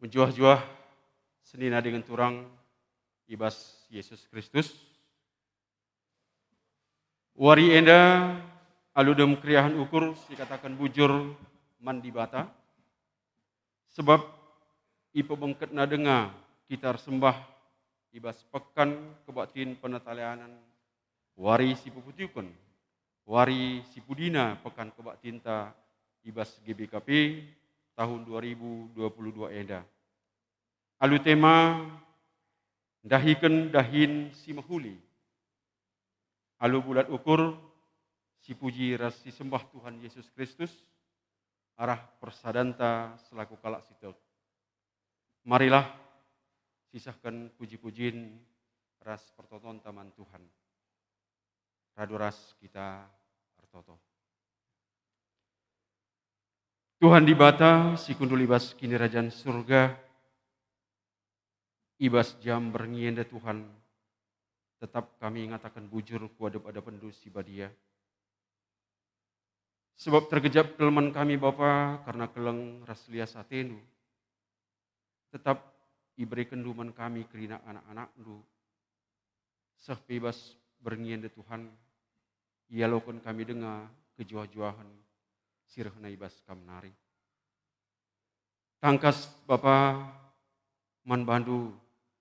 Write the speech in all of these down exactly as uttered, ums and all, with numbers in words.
Mejuah-juah senina dingen turang i bas Jesus Kristus. Wari enda alu dem keriahen ukur sikataken bujur man Dibata, sebab ipebengketna denga kita ersembah i bas Pekan Kebaktin Penatalayanen, wari si pepetiuken, wari si pudina Pekan Kebaktinta i bas G B K P tahun dua ribu dua puluh dua enda. Alu tema, ndahiken dahin si mehuli. Alu bulat ukur, sipuji ras sisembah Tuhan Yesus Kristus, arah persadanta selaku kalak si tek. Marilah sisehken puji-pujin ras pertotonta man Tuhan. Radu ras kita ertoto. Tuhan Dibata si kundul i bas Kinirajan Surga, i bas jam berngi enda Tuhan, tetap kami ngataken bujur ku adep-adepenNdu si badia. Sebab tergejap kal man kami Bapa kerna keleng ras lias ateNdu. Tetap iberekenNdu man kami kerina anak-anakNdu. Seh pe i bas berngi enda Tuhan, ialoken kami denga kejuah-juahen si rehna i bas Kam nari. Tangkas Bapa man baNdu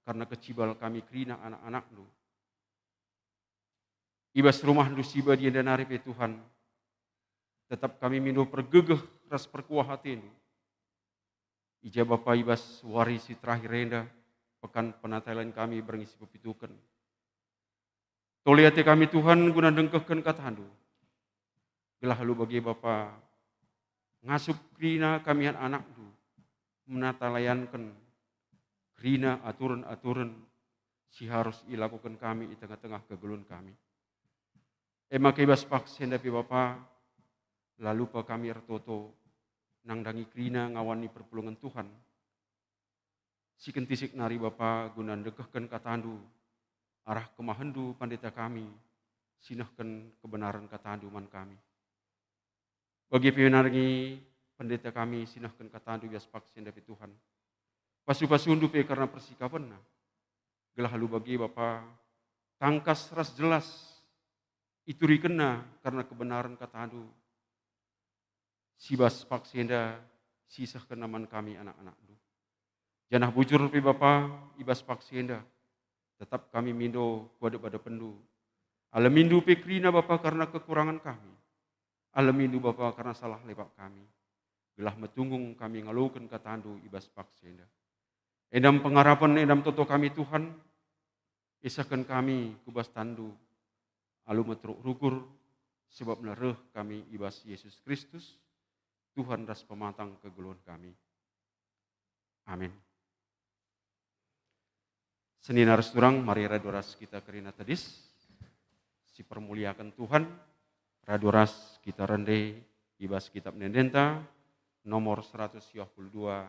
kerna kecibal kami kerina anak-anakNdu. I bas rumahNdu si badia enda nari pe Tuhan, tetap kami mindo pergegeh ras perkuah ateNdu. I ja Bapa i bas wari si terakhir enda, Pekan Penatalayanen kami berngi si pepituken. Tole ate kami Tuhan guna ndengkehken kataNdu. Gelah alu bage Bapa, ngasup kerina kami anak-anakNdu, menatalayanken kerina aturen-aturen si harus ilakoken kami i tengah-tengah kegeluhen kami. E maka i bas paksa enda pe Bapa, la lupa kami ertoto nandangi kerina ngawani perpulungen Tuhan. Sikentisik nari Bapa guna ndengkehken kataNdu, arah kemahenNdu pandita kami, si nehken kebenaren kataNdu man kami. Bage pe nandangi pendeta kami si nehken kataNdu i bas paksa enda pe Tuhan. Pasu-pasuNdu pe kerna persikapenna. Gelah alu bage Bapa, tangkas ras jelas iturikenna kerna kebenaren kataNdu. Si bas paksa enda sisehkenna man kami anak-anakNdu. Janah bujur pe Bapa, i bas paksa enda, tetap kami mindo ku adep-adepenNdu. AleminNdu pe kerina Bapa kerna kekurangen kami. AleminNdu Bapa kerna salah lepap kami. Gelah metunggung kami ngaloken kataNdu i bas paksa enda. Enda me pengarapen, enda me toto kami Tuhan, isehken kami ku bas tanNdu, alu meteruk rukur, sebab reh kami i bas Jesus Kristus, Tuhan ras pematang kegeluhen kami. Amin. Senina ras turang, mari radu ras kita kerina tedis, sipermuliaken Tuhan, radu ras kita rende i bas kitab ende-endenta, nomor seratus dua puluh dua,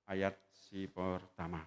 ayat si pertama.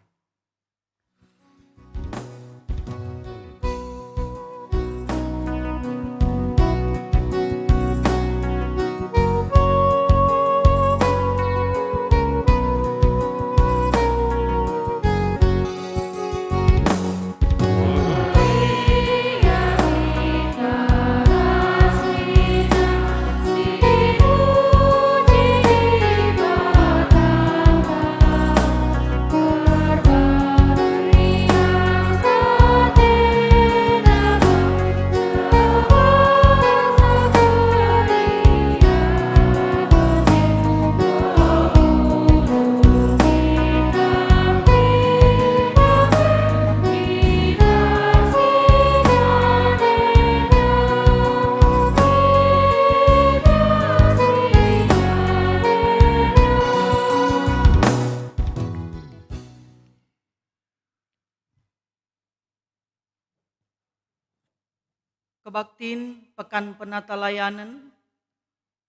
Kebaktin Pekan Penatalayanen,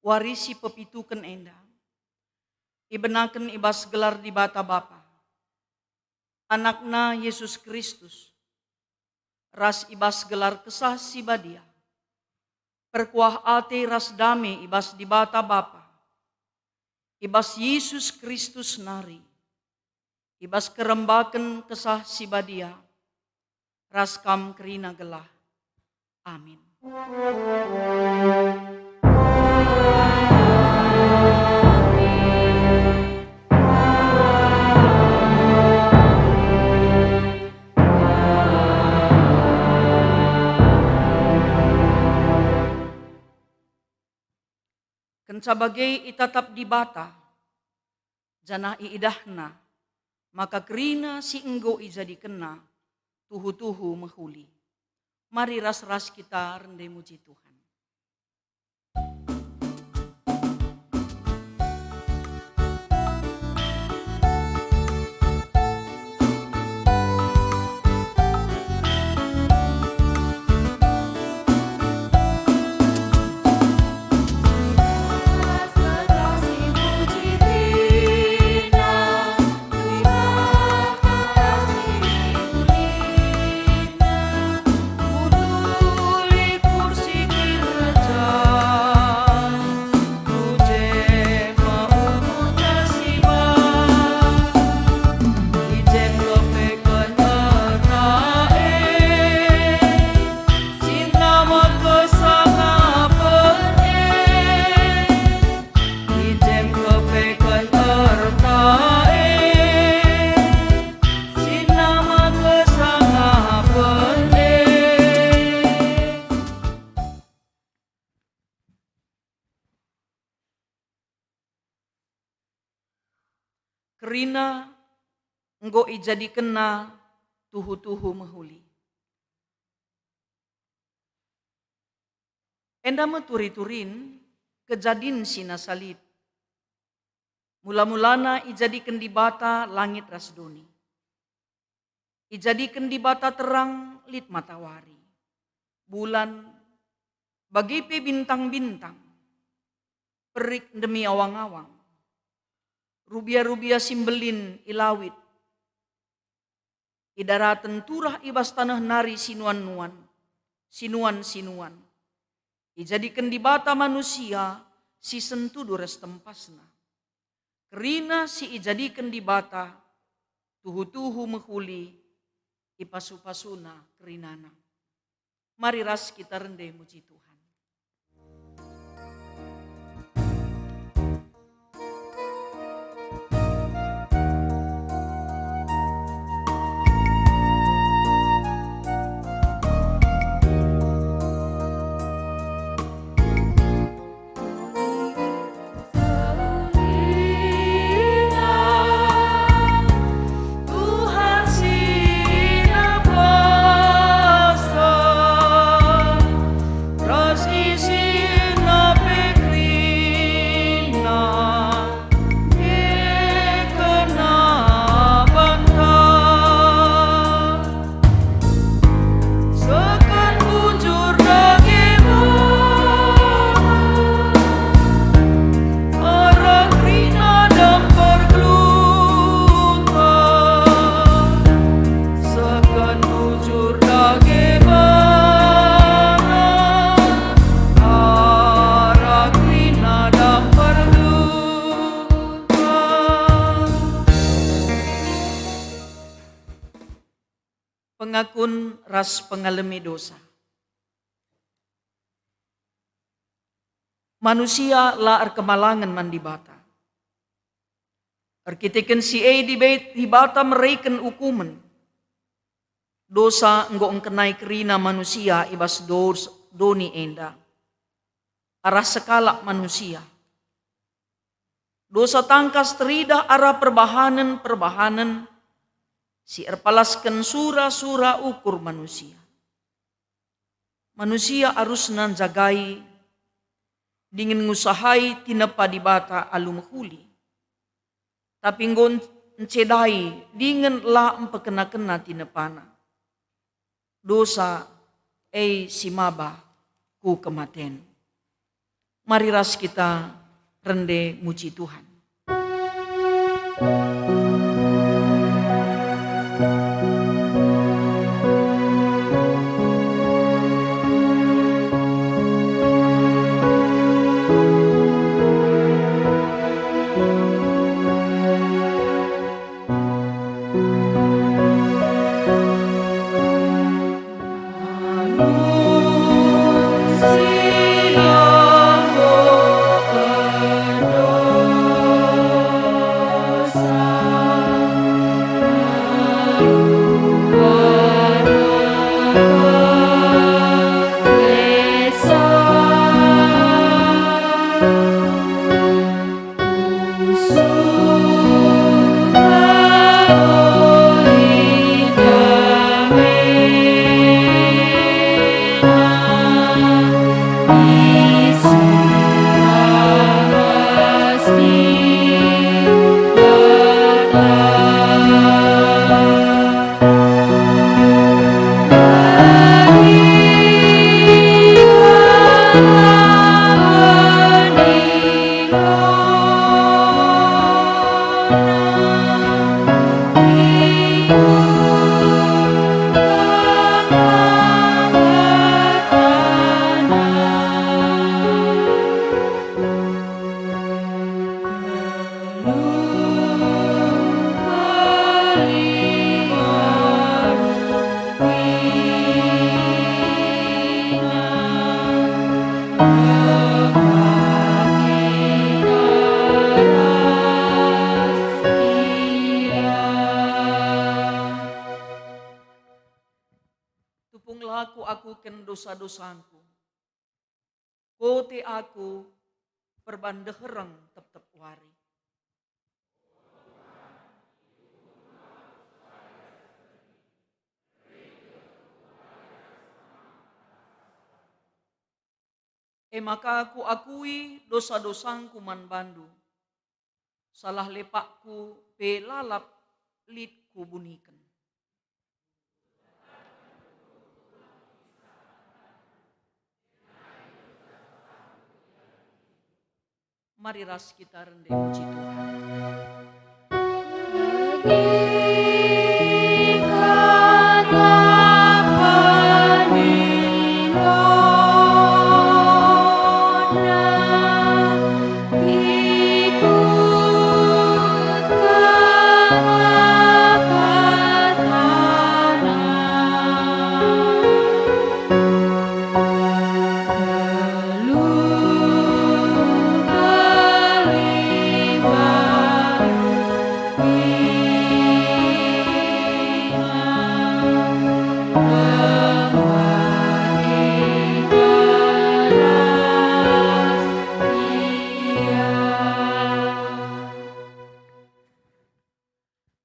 wari si pepituken enda, ibenaken i bas gelar Dibata Bapa, AnakNa Yesus Kristus, ras i bas gelar Kesah Si Badia, perkuah ate ras dame i bas Dibata Bapa, i bas Yesus Kristus nari. i bas kerembaken Kesah Si Badia, ras kam kerina gelah. Amin. Kenca bage itatap Dibata, janah iidahNa maka kerina si enggo ijadikenNa tuhu-tuhu mehuli. Mari ras-ras kita rende muji Tuhan. I jem kepeken erta e, si nama kesangapen e. Kerina enggo ijadikenNa tuhu-tuhu mehuli. Enda me turi-turin kejadin si nasa lit. Mula-mulana ijadiken Dibata langit ras doni. Ijadiken Dibata terang lit matawari, bulan, bage pe bintang-bintang, perik ndemi awang-awang, rubia-rubia si mbelin i lawit, i daraten turah i bas taneh nari sinuan-nuan, sinuan-sinuan. Ijadiken Dibata manusia si sentudu ras tempasna. Kerina si ijadiken Dibata tuhu-tuhu mehuli, ipasu-pasuNa kerinana. Mari ras kita rende muji Tuhan. Tuhan si napasa, ras isina pe kerina, kekena banta. Seken bujur dage bana, arah kerina dam pergeluhta. Seken bujur dage bana, arah kerina dam pergeluhta. Pengakun ras pengalemi dosa. Manusia la erkemalangen man Dibata. Erkiteken si e Dibe-, Dibata mereken ukumen. Dosa enggo engkenai kerina manusia i bas dos-, doni enda. Arah sekalak manusia. Dosa tangkas teridah arah perbahanen-perbahanen si erpalasken sura-sura ukur manusia. Manusia arusna njagai dingen ngusahai tinepa Dibata alu mehuli, tapi enggo ncedai dingen la mpekena-kena tinepana. Dosa e si maba ku kematen. Mari ras kita rende muji Tuhan. ken dosa-dosangku. Kote aku perban dehereng tep-tep wari. E maka kuakui dosa-dosangku man bandu, salah lepakku pe lalap lit kubuniken. Mari ras kita rende muji Tuhan.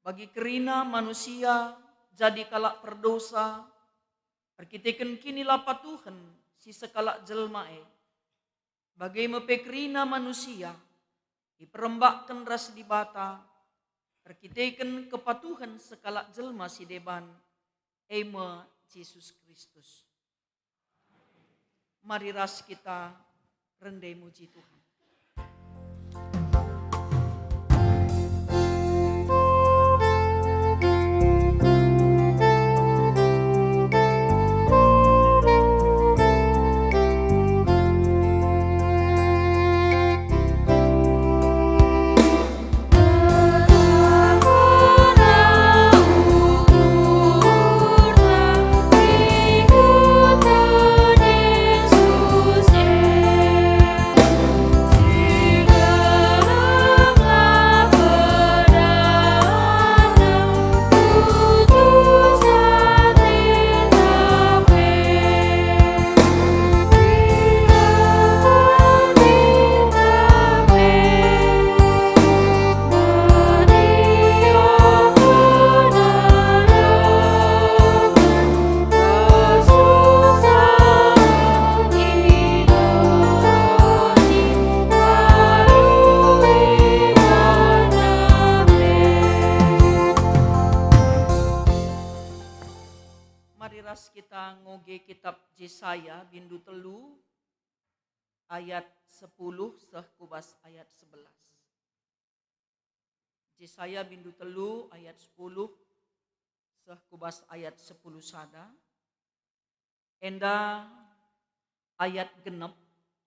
Bagi kerina manusia jadi kalak perdosa, erkiteken kinilapa Tuhan si sekalak jelma e, bage me pe kerina manusia iperembakken ras Dibata erkiteken kepatuhen sekalak jelma si deban, e me Jesus Kristus. Mari ras kita rende muji Tuhan. Mari ras kita ngoge kitab Jesaya bindu telu ayat sepuluh seh ku bas ayat sebelas. Jesaya bindu telu ayat sepuluh seh ku bas ayat sepuluh sada. Enda ayat genep,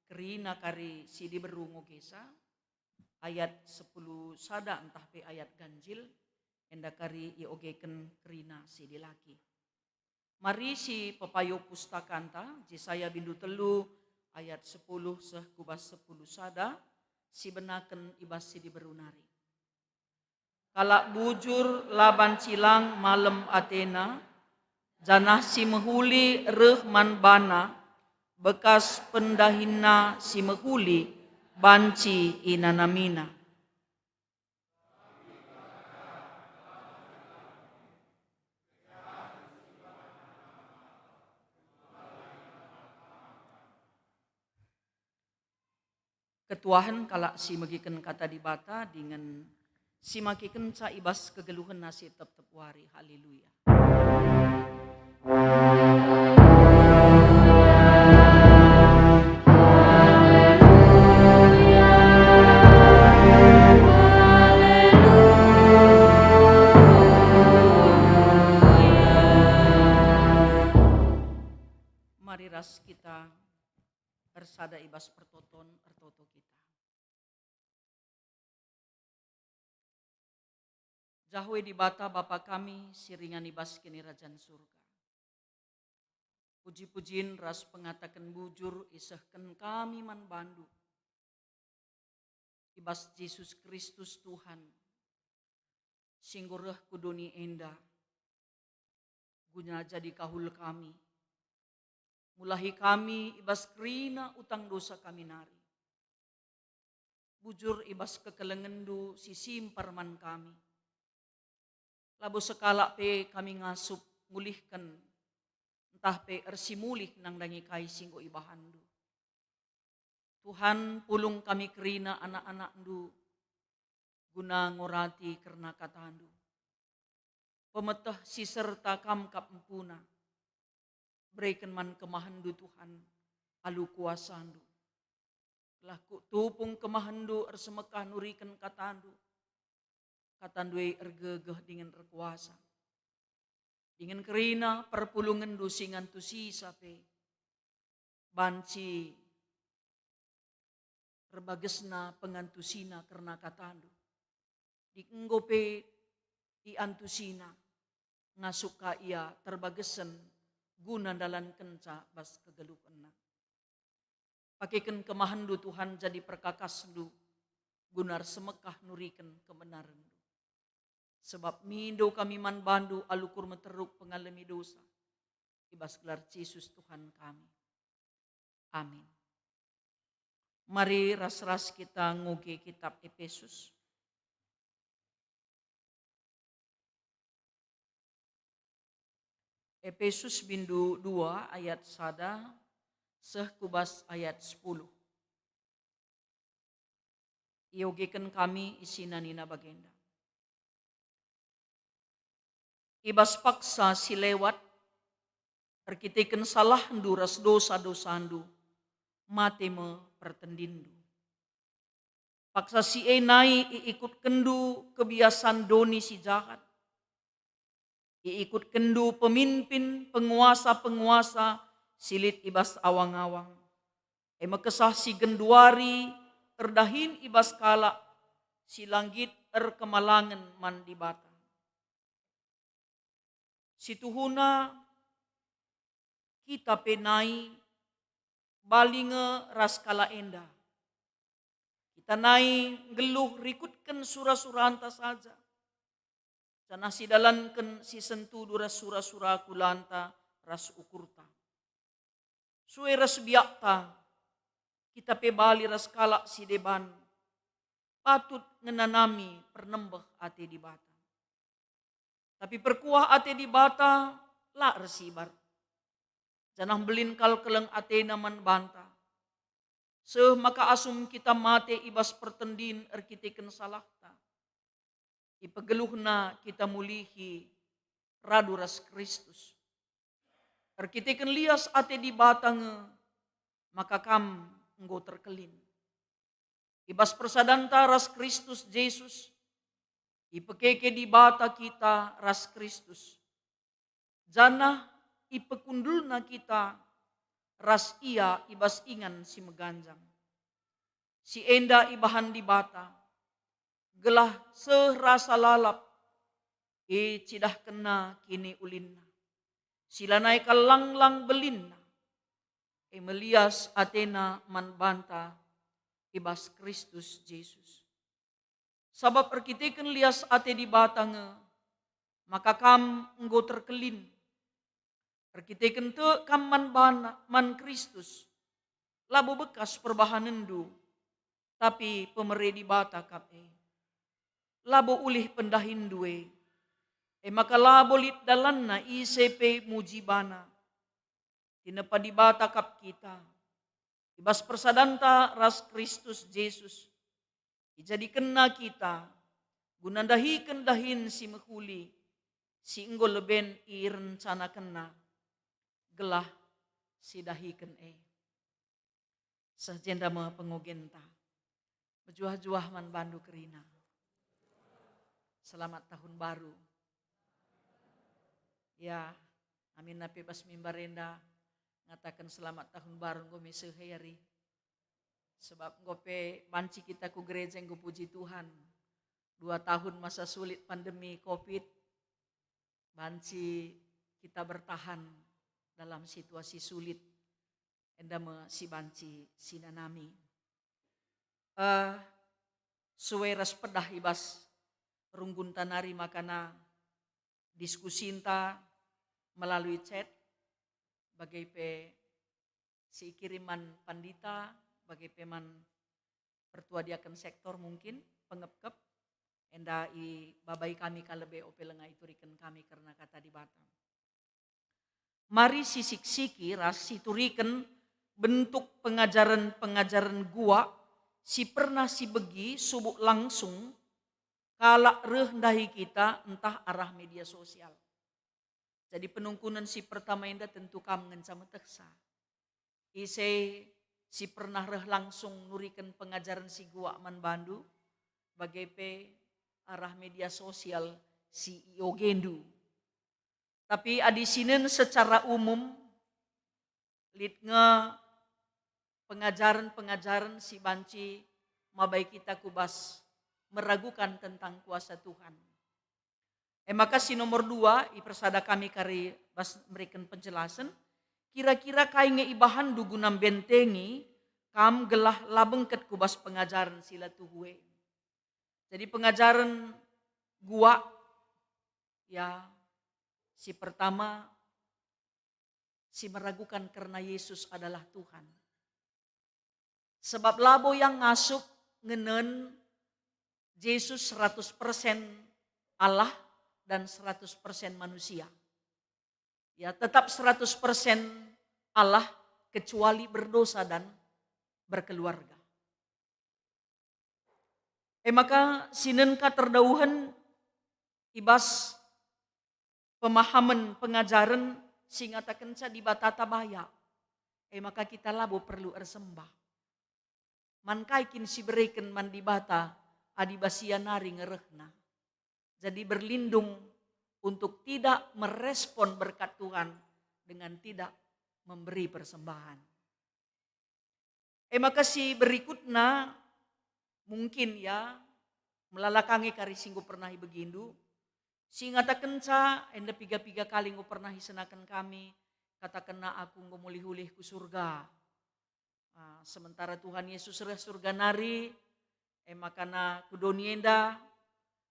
kerina kari si diberu ngogesa, ayat sepuluh sada ntah pe ayat ganjil, enda kari iogeken kerina si dilaki. Mari sipepayo pustakanta, Jesaya bindu telu ayat sepuluh seh ku bas sepuluh sada, sibenaken i bas si diberu nari. Kalak bujur la banci lang malem atena, janah si mehuli reh man bana, bekas pendahinna si mehuli banci inanamina. Ketuahen kalak si megiken Kata Dibata dingen si makikenca i bas kegeluhenna si tep-tep wari. Haleluya. Mari ras kita ersada i bas pertoton, ertoto kita. Jahwe Dibata Bapa kami si ringan i bas Kinirajan Surga. Puji-pujin ras pengataken bujur isehken kami man bandu. I bas Jesus Kristus Tuhan, si enggo reh ku doni enda, guna jadi kahul kami, Mulahi kami i bas kerina utang dosa kami nari. Bujur i bas kekelengenNdu si simpar man kami. Labo sekalak pe kami ngasup ngulihken, ntah pe ersimulih nandangi kai si enggo ibahanNdu. Tuhan, pulung kami kerina anak-anakNdu, guna ngorati kerna kataNdu. Pemeteh si serta Kam kap empuna. Bereken man kemahenNdu, Tuhan, alu kuasaNdu. Gelah kutupung kemahenNdu ersemekah nuriken kataNdu. KataNdu e ergegeh dingen erkuasa. Dingen kerina perpulungenNdu si ngantusisa pe banci erbagesna pengantusina kerna kataNdu. Adi enggo pe iantusina, ngasup ka ia terbagesen guna ndalankenca bas kegeluhenna. Pakeken kemahenNdu, Tuhan, jadi perkakasNdu, guna ersemekah nuriken kebenarenNdu. Sebab mindo kami man baNdu alu ukur meteruk pengalemi dosa, i bas gelar Jesus Tuhan kami. Amin. Mari ras-ras kita ngoge kitab Epesus. Epesus bindu dua ayat sada seh ku bas ayat sepuluh. Iogeken kami isina nina bagenda. I bas paksa si lewat, erkiteken salahndu ras dosa-dosandu, mate me pertendinndu. Paksa si e nai iikutkenndu kebiasan doni si jahat, iikutkenndu peminpin penguasa-penguasa si lit i bas awang-awang, e me kesah si genduari erdahin i bas kalak si la nggit erkemalangen man Dibata. Situhuna, kita pe nai bali nge ras kalak enda. Kita nai nggeluh rikutken sura-suranta saja, janah sidalanken si sentudu ras sura-sura kulanta ras ukurta. Sue ras biakta, kita pe bali ras kalak si deban patut ngenanami pernembeh ate Dibata. Tapi perkuah ate Dibata la ersibar, janah mbelin kal keleng atena man banta, seh maka asum kita mate i bas pertendin erkiteken salahta, ipegeluhNa kita mulihi radu ras Kristus. Erkiteken lias ate Dibata nge maka kam enggo terkelin. I bas persadanta ras Kristus Jesus, ipekeke Dibata kita ras Kristus, janah ipekundulNa kita ras Ia i bas ingan si meganjang. Si enda ibahan Dibata, gelah seh rasa lalap icidahkenNa kiniulinNa, si lanai kal langlang belinna, e me lias atena man banta i bas Kristus Jesus. Sabap erkiteken lias ate Dibata nge, maka kam enggo terkelin. Erkiteken tek kam man bana, man Kristus, labo bekas perbahanenndu, tapi pemere Dibata kap e. Labo ulih pendahinndu e, e maka labo lit dalanna ise pe muji bana. Tinepa Dibata kap kita. I bas persadanta ras Kristus Jesus, ijadikenNa kita guna ndahiken dahin si mehuli, si enggo leben irencanakenNa gelah sidahiken e. Seh jenda me pengogenta. Mejuah-juah man bandu kerina. Selamat Tahun Baru. Ya, aminna pe bas mimbar enda ngataken selamat Tahun Baru enggo me seh e ari. Sebab enggo pe banci kita ku gereja enggo, puji Tuhan. Dua tahun masa sulit pandemi covid, banci kita bertahan dalam situasi sulit. Enda me si banci sinanami. Eh, sue ras pedah i bas runggunta nari makana diskusinta melalui chat, bage pe si ikirim man pandita, bage pe man pertua diaken sektor mungkin, pengepkep, enda ibabai kami ka lebe ope langa ituriken kami kerna Kata Dibata. Mari sisiksiki ras situriken bentuk pengajaren-pengajaren guak si pernah sibegi subuk langsung kalak reh ndahi kita ntah arah media sosial. Jadi penungkunen si pertama enda tentu kam ngenca metehsa. Ise si pernah reh langsung nuriken pengajaren si guak man bandu, bage pe arah media sosial si iogendu. Tapi adi sinen secara umum, lit nge pengajaren-pengajaren si banci mabai kita ku bas meragukan tentang kuasa Tuhan. E maka si nomor dua, ipersada kami kari bas meriken penjelasen, kira-kira kai nge ibahanndu guna mbentengi kam gelah la bengket ku bas pengajaren si la tuhu e? Jadi pengajaren guak, ya, si pertama, si meragukan kerna Yesus adalah Tuhan. Sebab labo yang ngasup ngenen Jesus seratus persen Allah dan seratus persen manusia. Ya, tetap seratus persen Allah kecuali berdosa dan berkeluarga. E maka sinen ka terdauhen i bas pemahamen pengajaren si ngatakenca Dibata tabayak. E maka kita labo perlu ersembah. Man kai kin sibereken man Dibata adi bas ia nari nge rehna? Jadi berlindung untuk tidak merespon berkat Tuhan dengan tidak memberi persembahan. E maka si berikutna, mungkin ya, melala ka nge kari si enggo pernah ibegindu, si ngatakenca enda piga-piga kali enggo pernah isenaken kami, katakenna, "Aku enggo mulih-ulih ku surga." Ah, sementara Tuhan Yesus reh surga nari, e makana ku doni enda,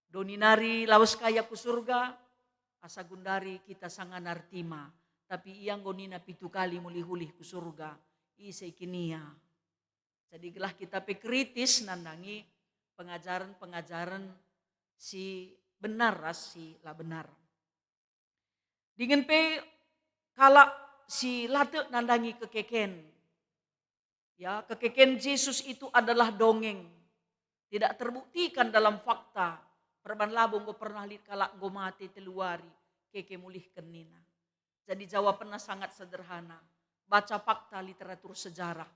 doni nari lawes ka ia ku surga, asa gundari kita sanga nartima. Tapi ia enggo nina pitu kali mulih-ulih ku surga, ise kin ia? Jadi gelah kita pe kritis nandangi pengajaren-pengajaren si benar ras si la benar. Dingen pe kalak si la tek nandangi kekeken. Ya, kekeken Jesus itu adalah dongeng. Tidak terbuktikan dalam fakta. Perban labo enggo pernah lit kalak enggo mate telu wari, keke mulihken nina. Jadi jawabenna sangat sederhana. Baca fakta literatur sejarah.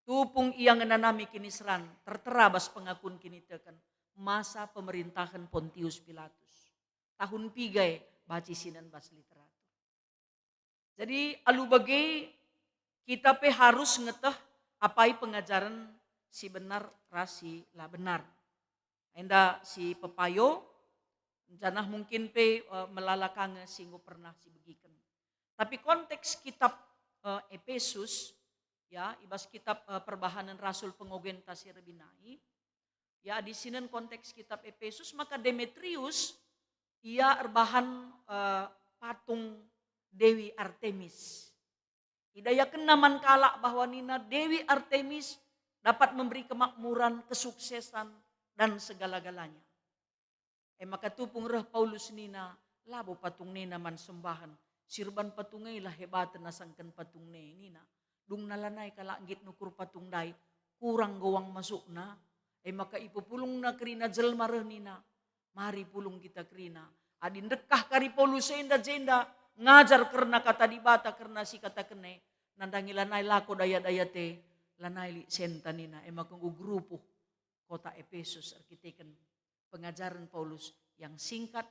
Tupung ia ngenanami kiniseran, tertera bas pengakun kiniteken, masa pemerintahen Pontius Pilatus. Tahun piga e banci sinen bas literatur. Jadi alu bage kita pe harus ngeteh apai pengajaren si benar ras si la benar. Enda si pepayo, janah mungkin pe, eh, melala ka nge si enggo pernah sibegiken. Tapi konteks kitab, eh, Epesus, ya, i bas kitab, eh, Perbahanen Rasul pengogenta si reh nai, ya, adi sinen konteks kitab Epesus, maka Demetrius ia erbahan, eh, patung Dewi Artemis. Idayakenna man kalak bahwa nina Dewi Artemis dapat memberi kemakmuran, kesuksesan, dan segala-galanya. E maka tupung reh Paulus nina, "Labo patung nena man sembahen, si erban patung e la hebaten asangken patung e," nina. Dungna lanai kalak nggit nukur patung ndai, kurang gowang masukna. E maka ipepulungna kerina jelma reh nina, "Mari pulung kita kerina." Adi ndekah kari Paulus enda jenda ngajar kerna Kata Dibata, kerna si kataken e, nandangi lanai lako daya-daya te, lanai lit senta nina, e maka enggo gerupuh kota Epesus erkiteken pengajaren Paulus yang singkat,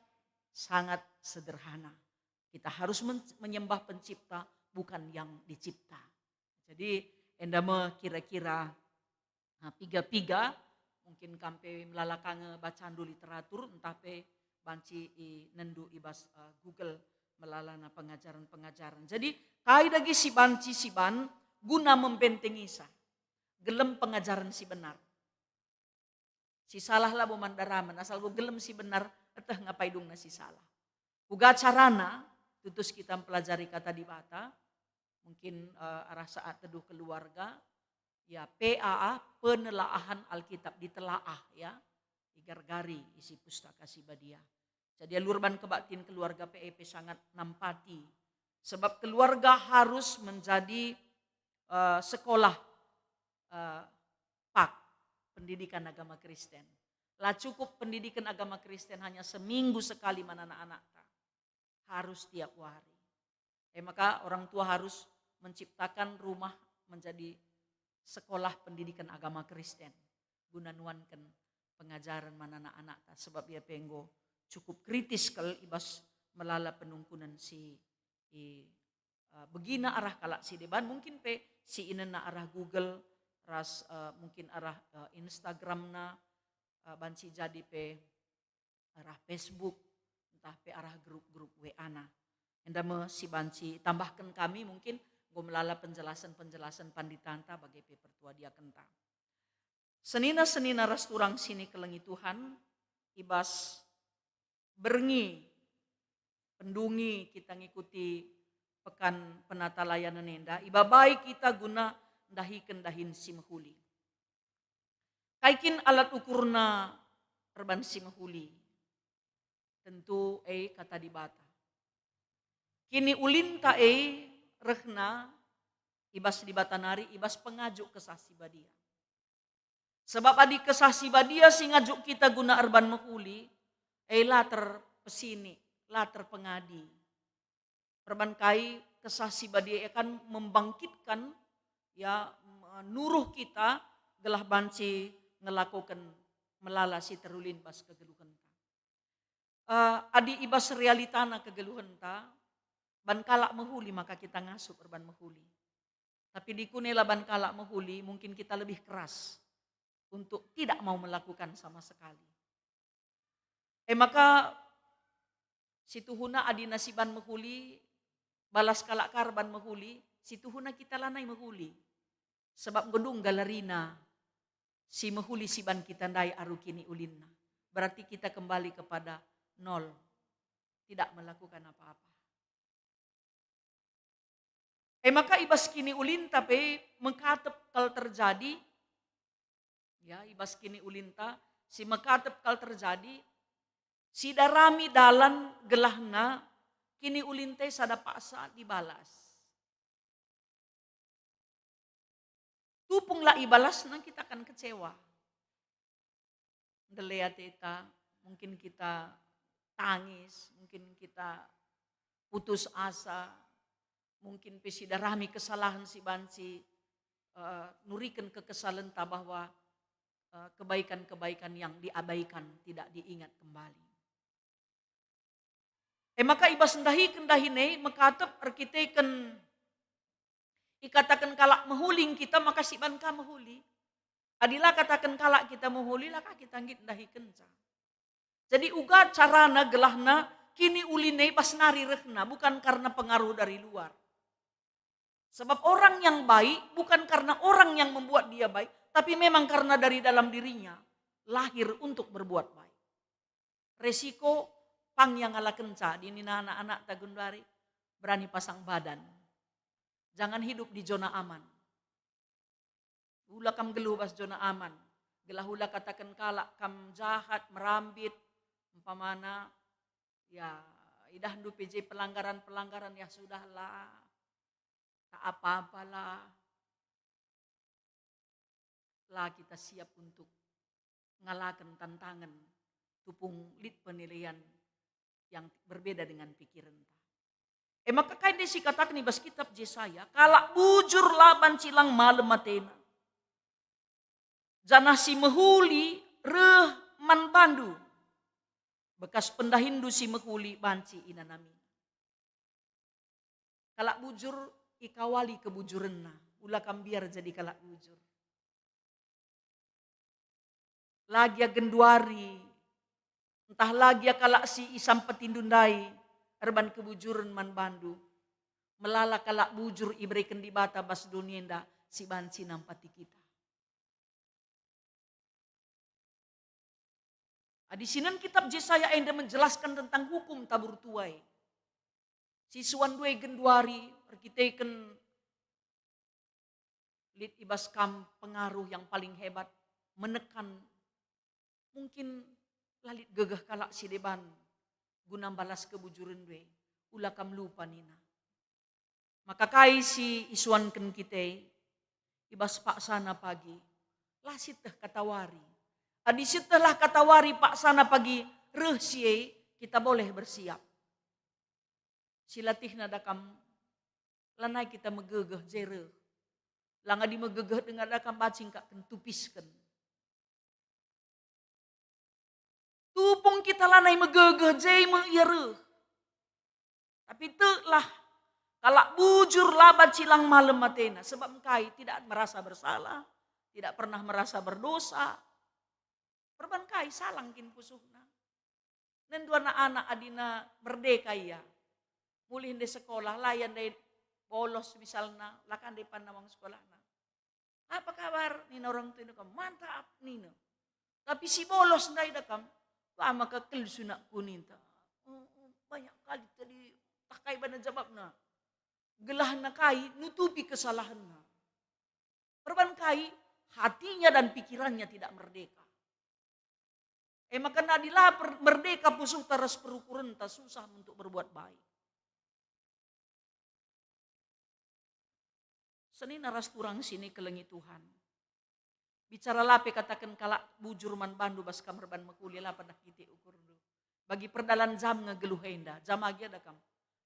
sangat sederhana. Kita harus men-, menyembah Pencipta, bukan yang dicipta. Jadi, enda me kira-kira, nah, piga-piga, mungkin kam pe melala ka nge bacandu literatur, ntah pe banci inendu i bas, eh, Google melalana pengajaren-pengajaren. Jadi, kai dage si banci siban guna membentengisa gelem pengajaren si benar? Si salah labo man daramen, asal enggo gelem si benar, eteh ngapai dungna si salah. Uga carana, tutus kita mpelajari Kata Dibata, Mungkin, eh, arah saat teduh keluarga, ya, P A A, penelaahan Alkitab, ditelaah, ya, igargari isi Pustaka Si Badia. Jadi alu erban kebaktin keluarga P A A pe sangat nampati. Sebab keluarga harus menjadi, eh, sekolah, eh, pak pendidikan agama Kristen. La cukup pendidikan agama Kristen hanya seminggu sekali man anak-anakta. Harus tiap wari. E maka orang tua harus menciptakan rumah menjadi sekolah pendidikan agama Kristen guna nuanken pengajaren man anak-anakta, sebab ia pe enggo cukup kritis kal i bas melala penungkunen si i, eh, begina arah kalak si deban, mungkin pe si inena arah Google, ras, eh, mungkin arah, eh, Instagramna, eh, banci jadi pe arah Facebook, ntah pe arah grup-grup W A-na. Enda me si banci tambahken kami, mungkin enggo melala penjelasan-penjelasan panditanta bage pe pertua diakenta. Senina-senina ras turang si nikelengi Tuhan, i bas berngi pendungi kita ngikuti Pekan Penatalayanen enda, ibabai kita guna ndahiken dahin si mehuli. Kai kin alat ukurna erban si mehuli? Tentu e Kata Dibata. Kiniulinta e rehna i bas Dibata nari, i bas pengajuk Kesah Si Badia. Sebab adi Kesah Si Badia si ngajuk kita guna erban mehuli, e la terpesinik, la terpengadi. Perban kai Kesah Si Badia akan membangkitkan, ya, nuruh kita gelah banci ngelakoken melala si terulin bas kegeluhenta. Eh, adi i bas realitana kegeluhenta, ban kalak mehuli maka kita ngasup erban mehuli. Tapi dikune la ban kalak mehuli, mungkin kita lebih keras untuk tidak mau melakukan sama sekali. E maka, situhuna adi na si ban mehuli, balas kalak ka erban mehuli, situhuna kita lanai mehuli. Sebab enggo dung galarina si mehuli si ban kita ndai aru kiniulinna. Berarti kita kembali kepada nol, tidak melakukan apa-apa. E maka i bas kiniulinta pe mekatep kal terjadi, ya, i bas kiniulinta si mekatep kal terjadi, sidarami dalan gelahna kiniulinta sada paksa dibalas. Tupung la ibalasna, kita akan kecewa. Ndele ateta, mungkin kita tangis, mungkin kita putus asa, mungkin pe sidarami kesalahen si banci, eh, nuriken kekesalenta bahwa, eh, kebaikan-kebaikan yang diabaikan tidak diingat kembali. E maka i bas ndahiken dahin e mekatep erkiteken ikataken kalak mehuli kita, maka si ban ka mehuli. Adi la kataken kalak kita mehuli, la ka kita nggit ndahikenca. Jadi uga carana gelahna kiniulin e bas nari rehna, bukan karena pengaruh dari luar. Sebab orang yang baik bukan karena orang yang membuat dia baik, tapi memang karena dari dalam dirinya lahir untuk berbuat baik. Resiko pang ia ngalakenca, adi nina anak-anakta genduari, berani pasang badan. Jangan hidup di zona aman. Ula kam nggeluh bas zona aman. Gelah ula kataken kalak kam jahat, merambit, umpamana, ya, idahndu pe je pelanggaran-pelanggaran, ya sudahlah, tak apa-apalah. La kita siap untuk ngalaken tantangen tupung lit penilaian yang berbeda dengan pikirenta. E maka kai nde si kataken i bas kitab Jesaya, "Kalak bujur la banci lang malem atena, janah si mehuli reh man bandu, bekas pendahinndu si mehuli banci inanami." Kalak bujur ikawali kebujurenna, ula kam mbiar jadi kalak bujur. La gia genduari, ntah la gia kalak si isampetindu ndai erban kebujuren man bandu. Melala kalak bujur ibereken Dibata bas doni enda si banci nampati kita. Adi sinen kitab Jesaya enda menjelaskan tentang hukum tabur tuai. Si suan due genduari erkiteken lit i bas kam pengaruh yang paling hebat, menekan, mungkin la lit gegeh kalak si deban guna mbalas kebujurenndu e, ula kam lupa nina. Maka kai si isuanken kita e? I bas paksana pagi, la sieteh katawari. Adi sietehlah katawari paksana pagi reh si e, kita boleh bersiap. Si latihna da kam, lanai kita megegeh je reh. Lang adi megegeh denga da kam, banci engka ken tupisken. Tupung kita lanai megegeh, je me ia reh. Tapi teklah, kalak bujur la banci lang malem atena, sebab engkai? Tidak merasa bersalah, tidak pernah merasa berdosa. Perban kai salang kin pusuhna? Nendu anak-anak adina merdeka ia. Mulih ndai sekolah, la ia ndai bolos misalna, la ka ndai panna uang sekolahna. "Apa kabar?" nina orang tuina, "Kam mantap," nina. Tapi si bolos ndai da kam, "Wah, maka kelu sunakku," ninta. "Oh, oh, banyak kali tadi takai bana jawabna." Gelahna kai? Nutupi kesalahanna. Perban kai? Hatinya dan pikirannya tidak merdeka. E maka adi la per-, merdeka pusuhta ras perukurenta, susah untuk berbuat baik. Senina ras turang si nikelengi Tuhan. Bicara la pe kataken kalak bujur man bandu bas kam erban mehuli, la pernah kitik ukurndu. Bagi perdalan jam nge geluh enda, jam agi ada kam.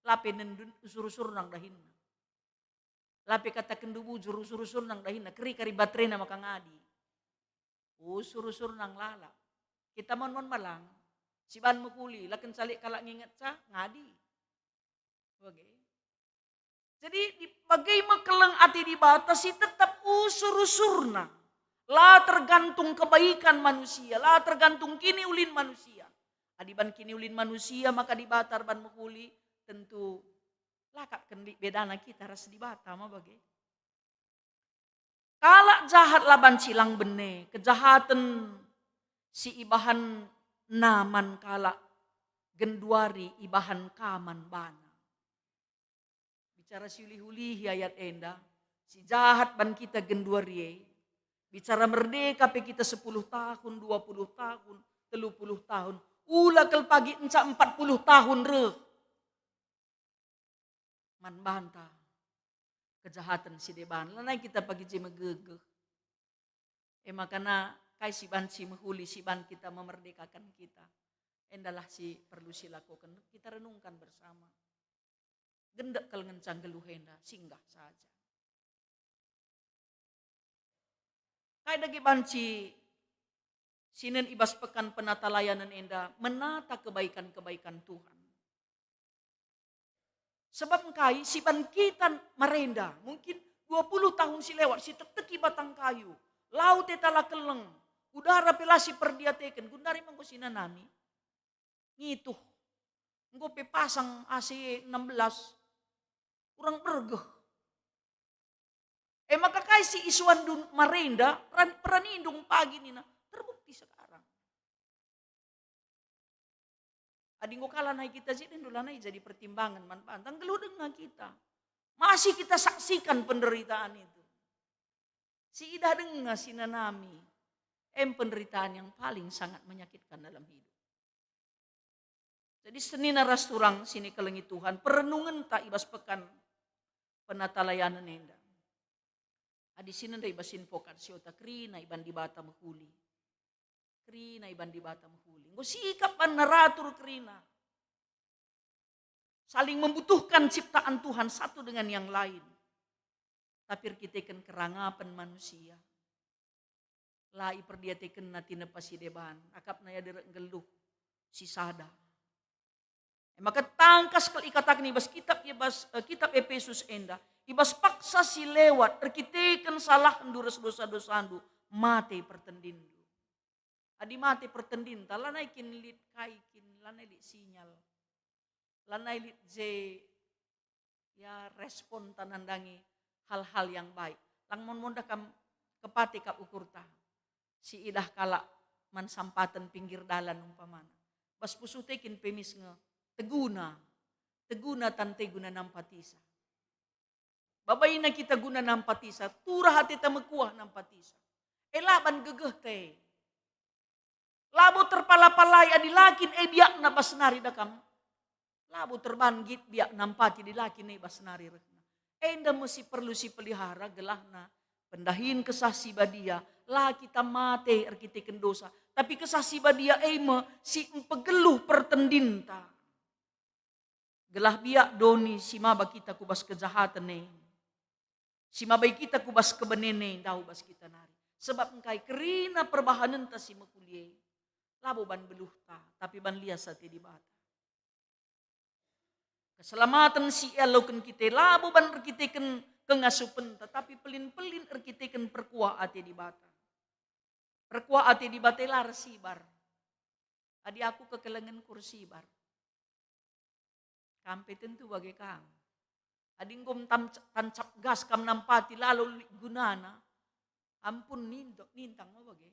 La pe nendun usur-usur nang dahinna. La pe katakenndu bujur, usur-usur nang dahinna, keri kari baterena maka ngadi. Usur-usur nang lalap. Kita mon-mon malang, si ban mehuli, la kenca lit kalak ngingetca, ngadi. Bage. Jadi, di, bage me keleng ate Dibata si tetap usur-usurna. La tergantung kebaikan manusia, la tergantung kiniulin manusia. Adi ban kiniulin manusia, maka Dibata erban mehuli, tentu la kap kin lit bedana kita ras Dibata me bage. Kalak jahat la banci lang bene, kejahaten si ibahanna man kalak genduari ibahan ka man bana. Bicara si ulih-ulihi ayat enda, si jahat ban kita genduari e. Bicara merdeka pe kita sepuluh tahun, dua puluh tahun, telu puluh tahun. Ula kal pagi enca empat puluh tahun reh. Man banta kejahaten si deban, lanai kita pagi je megegeh. E makana kai si banci mehuli, si ban kita memerdekakan kita? Endalah si perlu silakoken, kita renungkan bersama. Gendek kal ngenca nggeluh enda, singgah saja. Kai dage banci sinen i bas pekan penatalayanen enda, menata kebaikan-kebaikan Tuhan. Sebab engkai si ban kita marenda, mungkin dua puluh tahun si lewat, si tekteki batang kayu, lau teta la keleng, udara pe la si perdiateken, gundari me enggo si nanami. Ngituh. Enggo pe pasang A C enam belas. Kurang bergeh. E maka kai si isuanndu marenda, ran-, peranindu pagi nina, terbukti sekarang. Adi enggo kalak nai kita je, dendu lanai jadi pertimbangan man banta, nggeluh denga kita. Masih kita saksikan penderitaan itu. Siidah denga si nanami, em penderitaan yang paling sangat menyakitkan dalam hidup. Jadi senina ras turang si nikelengi Tuhan, perenungenta i bas pekan penatalayanen enda. Adi sinen ndai i bas invokasiota, kerina iban Dibata mehuli. Kerina iban Dibata mehuli. Enggo sikap banna ratur kerina. Saling membutuhkan ciptaan Tuhan satu dengan yang lain. Tapi erkiteken kerangapen manusia, la iperdiatekenna tinepa si deban, akapna ia derek nggeluh si sada. E maka tangkas kal ikataken i bas kitab, i bas, eh, kitab Epesus enda, i bas paksa si lewat erkiteken salahndu ras dosa-dosandu, mate pertendinndu. Adi mate pertendinta, lanai kin lit kai kin, lanai lit sinyal. Lanai lit je, ya, responta nandangi hal-hal yang baik. Lang mon-mon da kam kepate kap ukurta. Siidah kalak man sampaten pinggir dalan umpamana. Bas pusuh te kin pe mis nge, teguna. Teguna tante guna nampatisa. Babaina kita guna nampatisa, turah ateta mekuah nampatisa. E la ban gegehta e. Labo terpala-palai adi la kin e biakna bas nari da kam. Labo terbanggit biak nampati adi la kin e bas nari rehna. Enda me si perlu sipelihara gelahna pendahin Kesah Si Badia, la kita mate erkiteken dosa, tapi Kesah Si Badia e me si mpegeluh pertendinta. Gelah biak doni si maba kita ku bas kejahaten e, si mabai kita ku bas kebenen e ndauh bas kita nari. Sebab engkai kerina perbahanenta si mehuli e, labo ban beluhta, tapi ban lias ate Dibata. Keselamaten si ialoken kita e labo ban erkiteken kengasupenta, tapi pelin-pelin erkiteken perkuah ate Dibata. Perkuah ate Dibata e la ersibar. Adi aku kekelengenku ersibar, kam pe tentu bage kam. Adi enggo mtam-, tancap gas kam nampati la lit gunana, ampun ninto-, nintang me bage.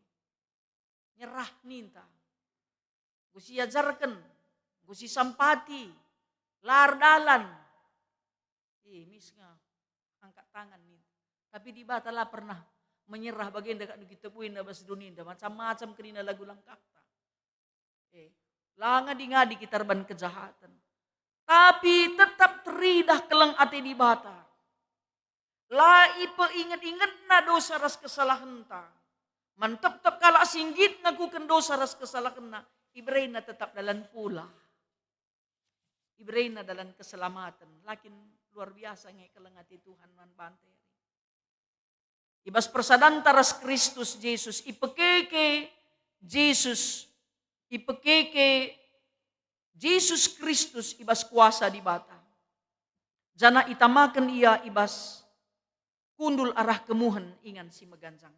Nyerah ninta. Enggo siajarken, enggo sisampati, la erdalan. Ih, mis nga, angkat tangan ninta. Tapi Dibata la pernah menyerah bagenda kak kita buin bas dunia enda, macam-macam kerina lagu langkahta. Eh, la ngadi-ngadi kita erban kejahaten. Tapi tetap teridah keleng ate Dibata. La ipeinget-ingetna dosa ras kesalahenta. Man tep-tep kalak si nggit ngakuken dosa ras kesalahenna, iberena tetap dalan pulah. Iberena dalan keselamaten. La kin luar biasa nge keleng ate Tuhan man banta e. I bas persadanta ras Kristus Jesus, ipekeke Jesus, ipekeke Jesus Kristus i bas kuasa Dibata. Janah itamaken Ia i bas kundul arah kemuhen ingan si meganjang.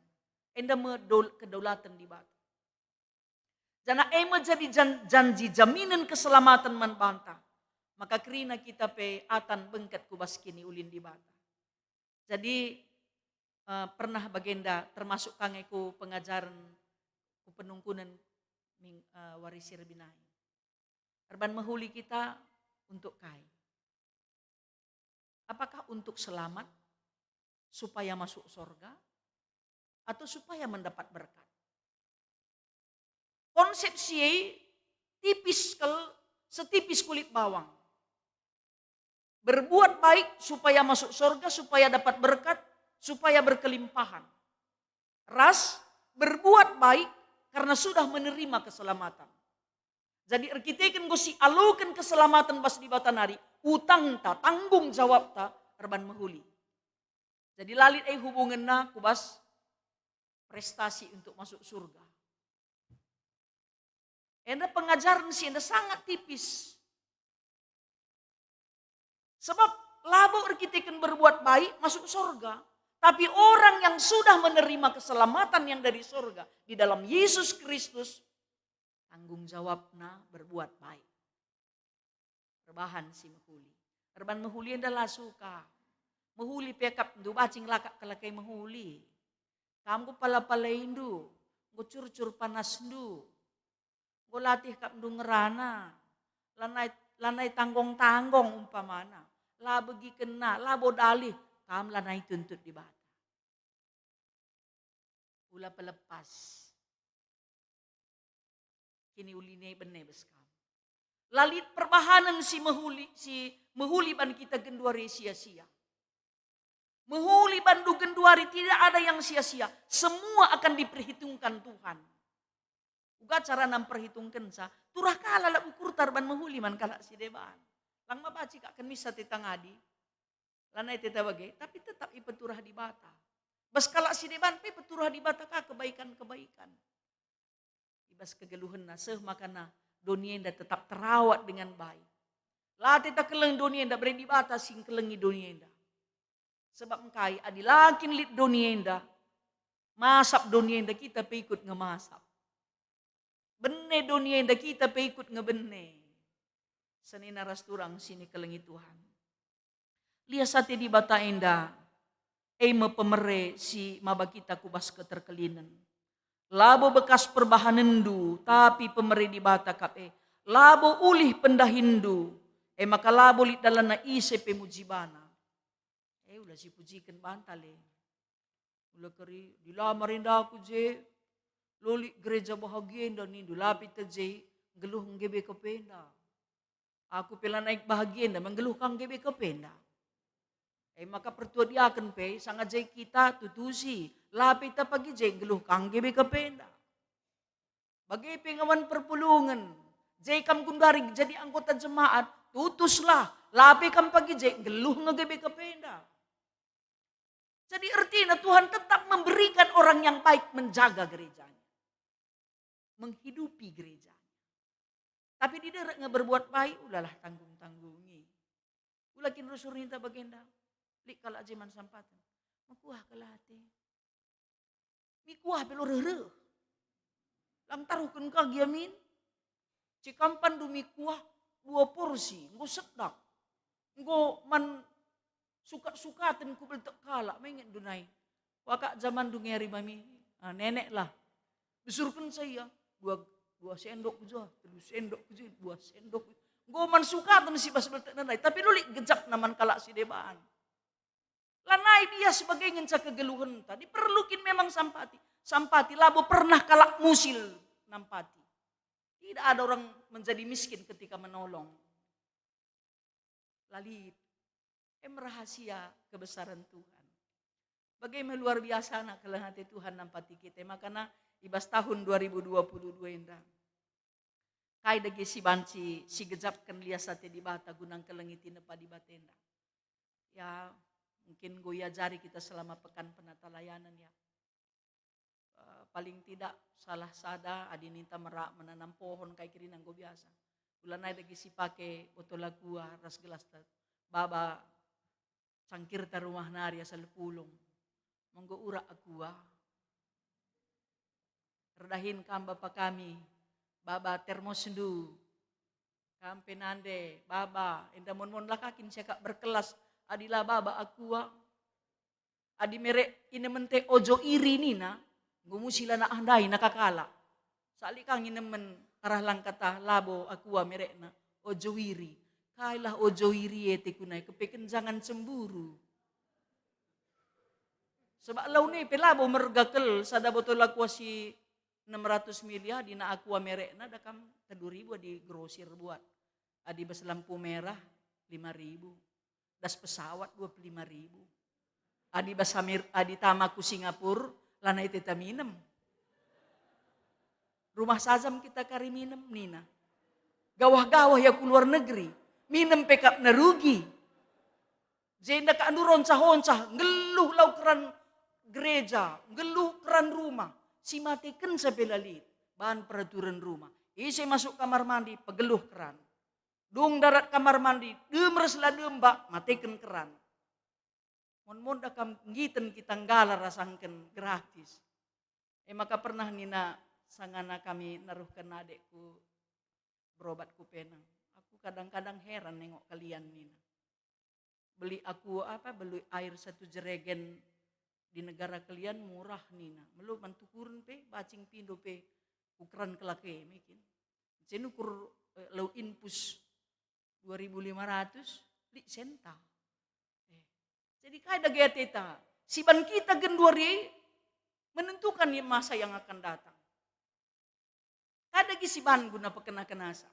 Enda me dol-, kedaulaten Dibata. Janah e me jadi jan-, janji jaminen keselamaten man banta. Maka kerina kita pe atan bengket ku bas kiniulin Dibata. Jadi, eh, pernah bagenda termasuk ka nge ku pengajaren, ku penungkunen ming-, eh, wari si erbinai. Erban mehuli kita untuk kai? Apakah untuk selamat, supaya masuk sorga, atau supaya mendapat berkat? Konsep si e tipis kal, setipis kulit bawang. Berbuat baik supaya masuk sorga, supaya dapat berkat, supaya berkelimpahan. Ras berbuat baik karena sudah menerima keselamatan. Jadi erkiteken enggo sialoken keselamatan bas Dibata nari, utangta, tanggung jawabta erban mehuli. Jadi la lit e hubungenna ku bas prestasi untuk masuk surga. Enda pengajaren si enda sangat tipis. Sebab labo erkiteken berbuat baik masuk sorga, tapi orang yang sudah menerima keselamatan yang dari sorga di dalam Yesus Kristus, tanggung jawabna berbuat baik. Perbahan si mehuli. Erban mehuli enda la suka. Mehuli pe akapndu bacing lakak kelakai mehuli. Kam enggo pala-palaindu, enggo curcur panasndu, enggo latih akapndu ngerana, lanai, lanai tanggong-tanggong umpamana, la begikenna, labo dalih, kam lanai tuntut Dibata. Ula pelepas. Kiniulin e bene bas kam. La lit perbahanen si mehuli, si mehuli ban kita genduari sia-sia. Mehuli bandu genduari tidak ada yang sia-sia. Semua akan diperhitungkan Tuhan. Uga carana mperhitungkenca, turah ka lalap ukurta erban mehuli man kalak si deban. Lang mabaci kak ken misa teta ngadi. Lanai teta bage, tapi tetap ipeturah Dibata. Bas kalak si deban pe peturah Dibata ka kebaikan-kebaikan. I bas kegeluhenna seh makana doni enda tetap terawat dengan baik. La teta keleng doni enda, bere Dibata si ngkelengi doni enda. Sebab engkai, adi la kin lit doni enda, masap doni enda kita pe ikut nge masap. Bene doni enda kita pe ikut nge bene. Senina ras turang si nikelengi Tuhan. Lias ate Dibata enda, e me pemere si maba kita ku bas keterkelinen. Labo bekas perbahanenndu, tapi pemere Dibata kap e. Labo ulih pendahinndu, e maka labo lit dalanna ise pe muji bana. E Eh, ula sipujiken banta le. Ula keri, dilamar enda aku je, lolik gereja bahagia enda nindu, lapi ta je, nggeluh ngge be kependa. Aku pe lanai bahagia enda, menggeluh kang ngge be kependa. Eh, maka pertua diaken pe, sanga je kita tutusi, lapi ta pagi je, nggeluh kang ngge be kependa. Bage pe ngawan perpulungen, je kam gundari jadi anggota jemaat, tutuslah, lape kam pagi je nggeluh nge ge be kependa. Jadi ertina Tuhan tetap memberikan orang yang baik menjaga gerejanya, menghidupi gerejanya. Tapi diderek nge berbuat baik, ulalah tanggung-tanggungi. Ula kin rusur ninta bagenda, lik kalak je man sampaten. Mekuah kal ate. Mikuah pe lo reh-reh. Lang taruhken ka gia min. Cikampan du mikuah dua porsi, enggo sedap. Enggo man sukat-sukaten ku beltek kalak, menget du nai. Wakak jaman du ngeri mami, ah, nenek lah. Besurken saya, dua, dua sendok ku ja, telu sendok ku ja, dua sendok ku ja. Enggo man sukaten si bas beltek nandai, tapi lulik gejapna man kalak si deban. Lanai bias bage ngenca kegeluhenta. Diperlukin memang sampati. Sampati, labo pernah kalak musil nampati. Tidak ada orang menjadi miskin ketika menolong. Lalit. Em rahasia kebesaran Tuhan. Bage me luar biasana keleng ate Tuhan nampati kita. Makana i bas tahun dua ribu dua puluh dua enda. Kai dage si banci sigejapken lias ate Dibata guna ngkelengi tinepa Dibata enda? Ya, mungkin enggo iajari kita selama pekan penatalayanen, ya. Eh, paling tidak salah sada adi ninta merak menanam pohon kai kerina enggo biasa. Ulanai dage si pake botol aqua ras gelas te-, baba cangkirta rumah nari asal pulung. Menggo urak aqua. Erdahin kam bapa kami, baba termosndu. Kam pe nande, baba, enda mon-mon la ka kin siakap berkelas, adi la baba aqua. Adi merek inemente ojo iri nina, enggo musi la nak ndai naka kalak. Sali ka nginemen arah langkata labo aqua merekna, ojo iri. Kailah ojo iri e te kunai, kepeken jangan cemburu. Sebab laune pe labo merga kel sada botol aqua si enam ratus mili adi na aqua merekna da kam telu ribu adi grosir buat. Adi bas lampu merah lima ribu. Das pesawat dua puluh lima ribu. Adi bas Amir-, adi tama ku Singapura, lanai teta minem. Rumah sajam kita kari minem, nina. Gawah-gawah ya ku luar negeri, minem pe kap nerugi. Jenda kak ndu roncah-oncah, nggeluh lau keran gereja, nggeluh keran rumah, si matekenca pe la lit, bahan peraturan rumah. Ise masuk kamar mandi, pegeluh keran. Dung darat kamar mandi, dem ras la dem bak, mateken keran. Mon-mon da kam nggiten kita nggalar asangken gratis. E maka pernah nina sangana kami naruhken adekku berobat ku Penang. Aku kadang-kadang heran nengok kalian nina. Beli aqua apa, beli air satu jeregen di negara kalian murah nina. Melo man tukuren pe, bacing pindo pe, ukeran kelake mekin. Cen ukur, eh, lau infus dua ribu lima ratus, lit senta. Eh, jadi kai dage ateta? Siban kita genduari menentukan masa yang akan datang. Kai dage siban guna pekena-kenasa?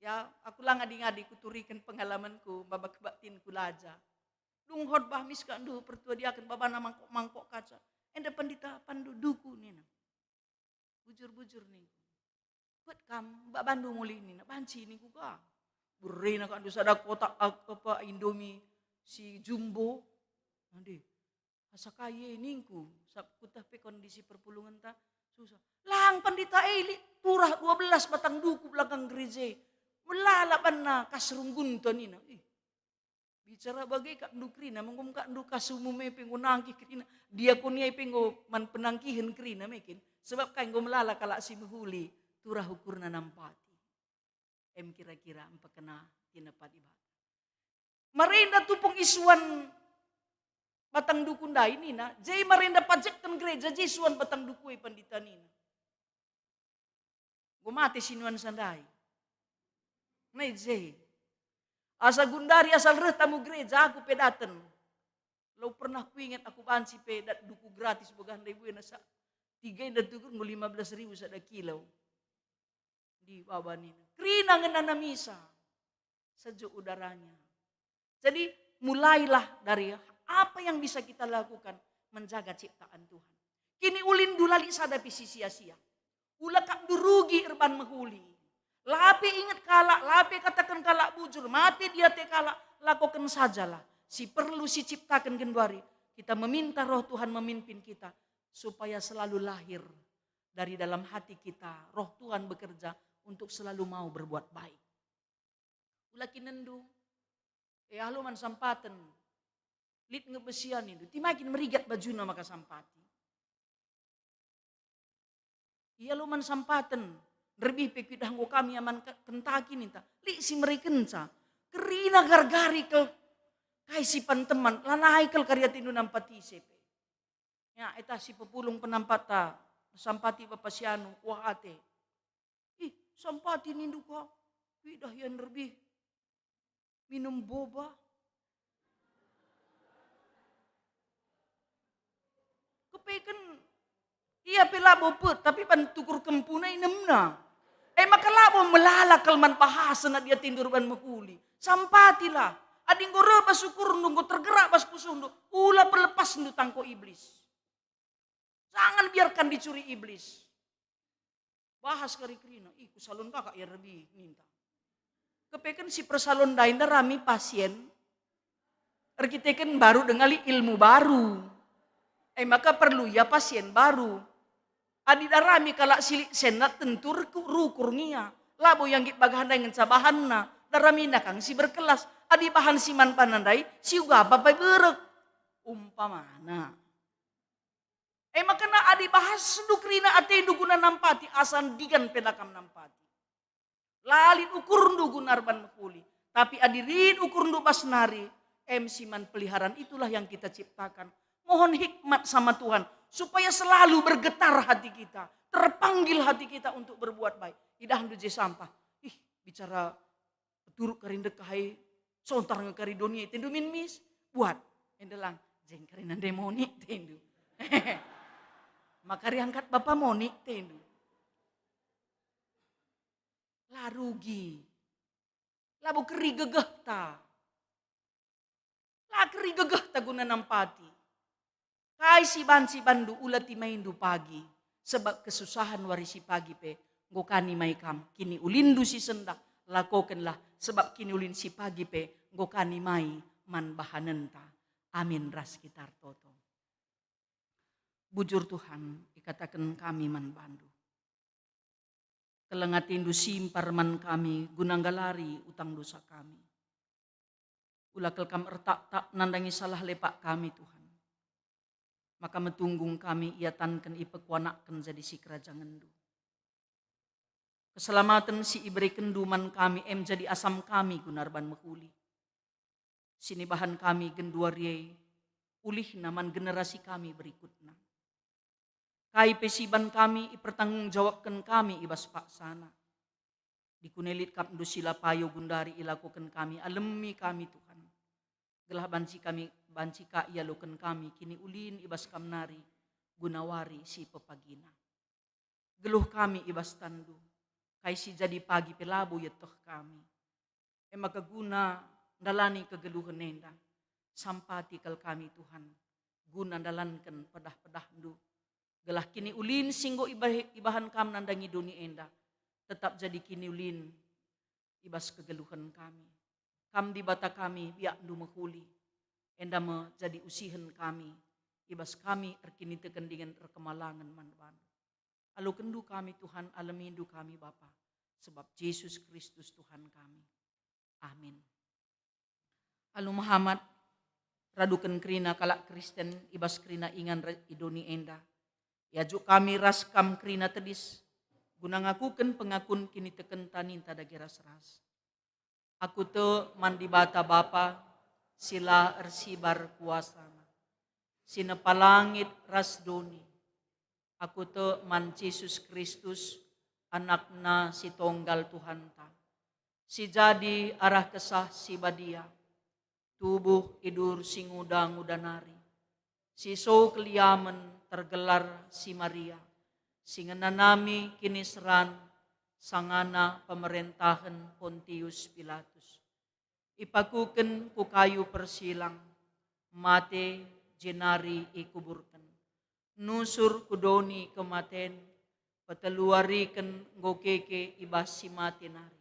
Ya, aku la ngadi-ngadi kuturiken pengalamanku, maba kebaktin ku laja. Dung khotbah mis kak ndu pertua diaken babana mangkok-mangkok kaca. Enda pendeta pandu duku nina. Bujur-bujur ningku. Kuat kam, bak bandu mulih nina. Banci ningku ka. Berena kak ndu sada kotak ap-, apa, Indomie si jumbo. Ande. Asa kai e ningku, sab kuteh pe kondisi perpulungenta susah. Lang pendeta e lit turah dua belas batang duku belakang gereja e. Melala banna kas runggunta nina. Ih, bicara bage kap ndu kerina, menggum kak ndu kas umum e pe enggo nangkih kerina. Diakonia e pe enggo man penangkihen kerina mekin. Sebab kai enggo melala kalak si mehuli, turah ukurna nampati. Em kira-kira mpekena tinepa Dibata. Marenda tupung isuan batang duku ndai nina, je marenda pajekken gereja je isuan batang duku e pendeta nina. Enggo mate sinuan sandai. Nai je. Asa gundari asal reh tamu gereja aku pe daten. Tau pernah kuinget aku banci pe dat duku gratis begah ndai buena sa-, tiga enda tukur enggo lima belas ribu sada kilo. Di baba nina. Kerina ngenana misa. Sejuk udaranya. Jadi, mulailah dari apa yang bisa kita lakukan menjaga ciptaan Tuhan. Kiniulinndu la lit sada pe si sia-sia. Ula kap ndu rugi erban mehuli. La pe inget kalak, la pe kataken kalak bujur, mate diate kalak, lakoken sajalah si perlu siciptaken genduari. Kita meminta Roh Tuhan memimpin kita supaya selalu lahir dari dalam hati kita, Roh Tuhan bekerja untuk selalu mau berbuat baik. Ula kinenndu, e, alu man sampaten, lit nge besian nindu, timai kin merigat bajuna maka sampati. Ia lo man sampaten, nderbih pe kuidah enggo kami aman ke-, kentaki ninta, lit si merekenca, kerina gargari kal kai si panteman, lanai kal kari atendu nampati ise pe. Ya, eta si pepulung penampatta, sampati bapa si anu, kuah ate. Ih, sampati nindu ka, kuidah ia nderbih minum boba. Kepeken ia pe labo pet, tapi ban tukur kempuna inemna. E maka labo melala kal man bahasa na dia tindur ban mehuli. Sampatilah. Adi enggo reh bas ukurndu, enggo tergerak bas pusuhndu, ula pelepasndu tangko iblis. Jangan biarkan dicuri iblis. Bahas kari kerina, ih, ku salon kakak ia nderbih, ninta. Kepeken si persalon ndai ndarami pasien, erkiteken baru denga lit ilmu baru. E maka perlu ia pasien baru. Adi darami kalak si lit senat tentu rukur nge ia. Labo ia nggit bagah ndai ngenca bahanna, daramina kang si berkelas. Adi bahan si man bana ndai, si uga apa pe berek. Umpamana. E maka adi bahasndu kerina atendu guna nampati, asa ndigan pe la kam nampati. La lit ukurndu guna erban mehuli, tapi adi lit ukurndu bas nari, em si man peliharan itulah yang kita ciptakan. Mohon hikmat sama Tuhan, supaya selalu bergetar hati kita, terpanggil hati kita untuk berbuat baik. Idahndu je sampah, ih, bicara turuk kari ndekah e, sontar nge kari doni e, tendu min mis, buat. Enda lang, jeng kari nande moni, tendu. Maka riangkat bapa moni, tendu. La rugi. Labo keri gegehta. La keri gegehta guna nampati. Kai si banci banndu ula timaindu pagi, sebab kesusahan wari si pagi pe enggo ka nimai kam. Kiniulinndu si sendah, lakokenlah, sebab kiniulin si pagi pe enggo ka nimai man bahanenta. Amin ras kita ertoto. Bujur Tuhan, ikataken kami man bandu. Keleng atendu simpar man kami guna nggalari utang dosa kami. Ula kal kam ertaktak nandangi salah lepak kami, Tuhan. Maka metunggung kami iatanken ipekuanakken jadi sikerajangenNdu. Keselamaten si iberekenNdu man kami em jadi asam kami guna erban mehuli. Sinibahan kami genduari e, ulihna man generasi kami berikutna. Kai pe si ban kami ipertanggungjawabken kami i bas paksana. Dikune lit kapNdu si la payo gundari ilakoken kami, alemi kami, Tuhan. Gelah banci kami, banci ka ialoken kami kiniulin i bas Kam nari guna wari si pepagina. Geluh kami i bas tanNdu, kai si jadi pagi pe labo ieteh kami. E maka guna ndalani kegeluhen enda, sampati kal kami, Tuhan, guna ndalanken pedah-pedahNdu, gelah kiniulin si enggo ibahe-, ibahan Kam nandangi doni enda, tetap jadi kiniulin i bas kegeluhen kami. Kam Dibata kami, biakNdu mehuli, enda me jadi usihen kami, i bas kami erkiniteken dingen erkemalangen man bandu. AlukenNdu kami, Tuhan, alemindu kami, Bapa, sebab Jesus Kristus Tuhan kami. Amin. Alu mehamat, raduken kerina kalak Kristen i bas kerina ingan re-, i doni enda. Iajuk kami ras kam kerina tedis, guna ngakuken pengakun kinitekenta ninta dage ras-ras. Aku tek man Dibata Bapa si la ersibar kuasaNa, si nepa langit ras doni. Aku tek man Jesus Kristus, AnakNa si tonggal Tuhanta, si jadi arah Kesah Si Badia. tubuh idur si nguda-nguda nari, si so keliamen tergelar si Maria, si ngenanami kiniseran sangana pemerentahen Pontius Pilatus. Ipakuken ku kayu persilang, mate jenari ikuburken. Nusur ku doni kematen, peteluariken enggo keke i bas si mate nari.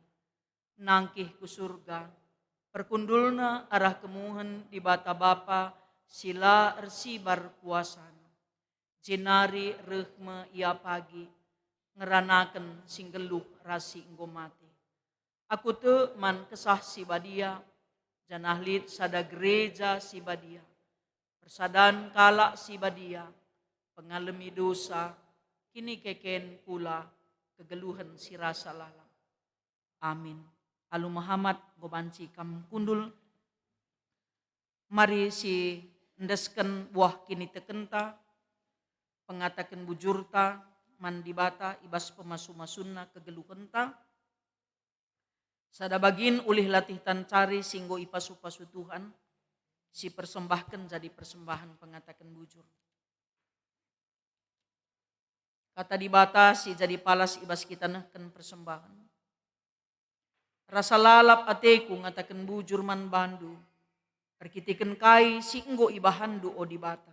Nangkih ku Surga, perkundulna arah kemuhen Dibata Bapa si la ersibar kuasana. Jenari reh me Ia pagi, ngeranaken si nggeluh ras si enggo mate. Aku tek man Kesah Si Badia, janah lit sada gereja si badia, persadan kalak si badia, pengalemi dosa, kinikeken kula, kegeluhen si rasa lalap. Amin. Alu mehamat, enggo banci kam kundul. Mari siendesken buah kinitekenta, pengataken bujurta man Dibata i bas pemasu-masunna kegeluhenta. Sada bagin ulih latih tancari si enggo ipasu-pasu Tuhan, sipersembahken jadi persembahen pengataken bujur. Kata Dibata si jadi palas i bas kita nehken persembahen. Rasa lalap ateku ngataken bujur man bandu, erkiteken kai si enggo ibahanndu, o Dibata.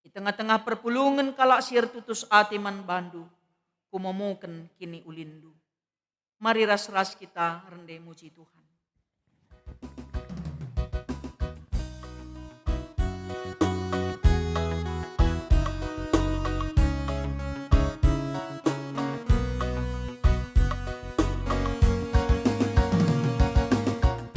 I tengah-tengah perpulungen kalak si ertutus ate man bandu, kumomoken kiniulinndu. Mari ras-ras kita rende muji Tuhan.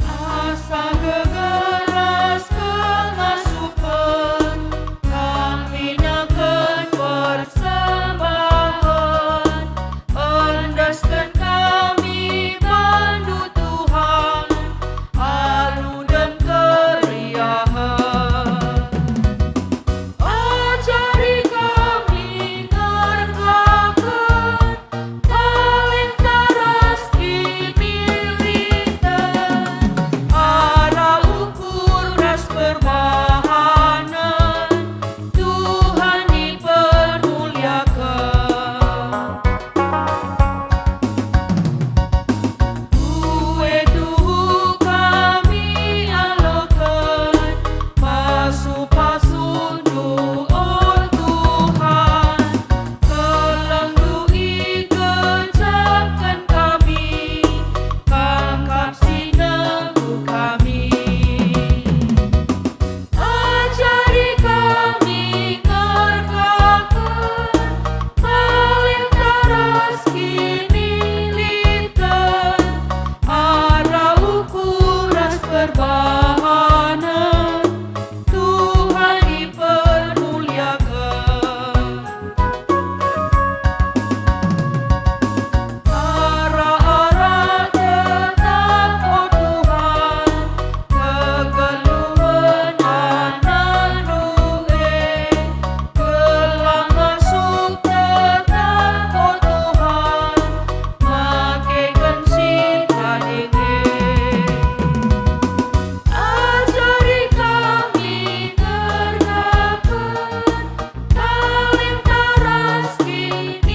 Asa gegeras kengasupen kami neken persembahen, endesken kami bandu Tuhan, alu dem keriahen. Ajari kami ngergaken talenta ras kiniliten, arah ukur ras perbahanen Tuhan ipermuliaken. Kue tuhu kami aloken pasu-pasundu, o Tuhan, kelengdu igejapken kami, Kam kap si nenggu kami. Ajari kami ngergaken talenta ras kiniliten, arah ukur ras perbahanen Tuhan ipermuliaken. Arah-arah tetap, o Tuhan, kegeluhen anakNdu e. Gelah ngasup tetap, o Tuhan, makeken si tading e. Ajari kami ngergaken talenta ras kiniliten,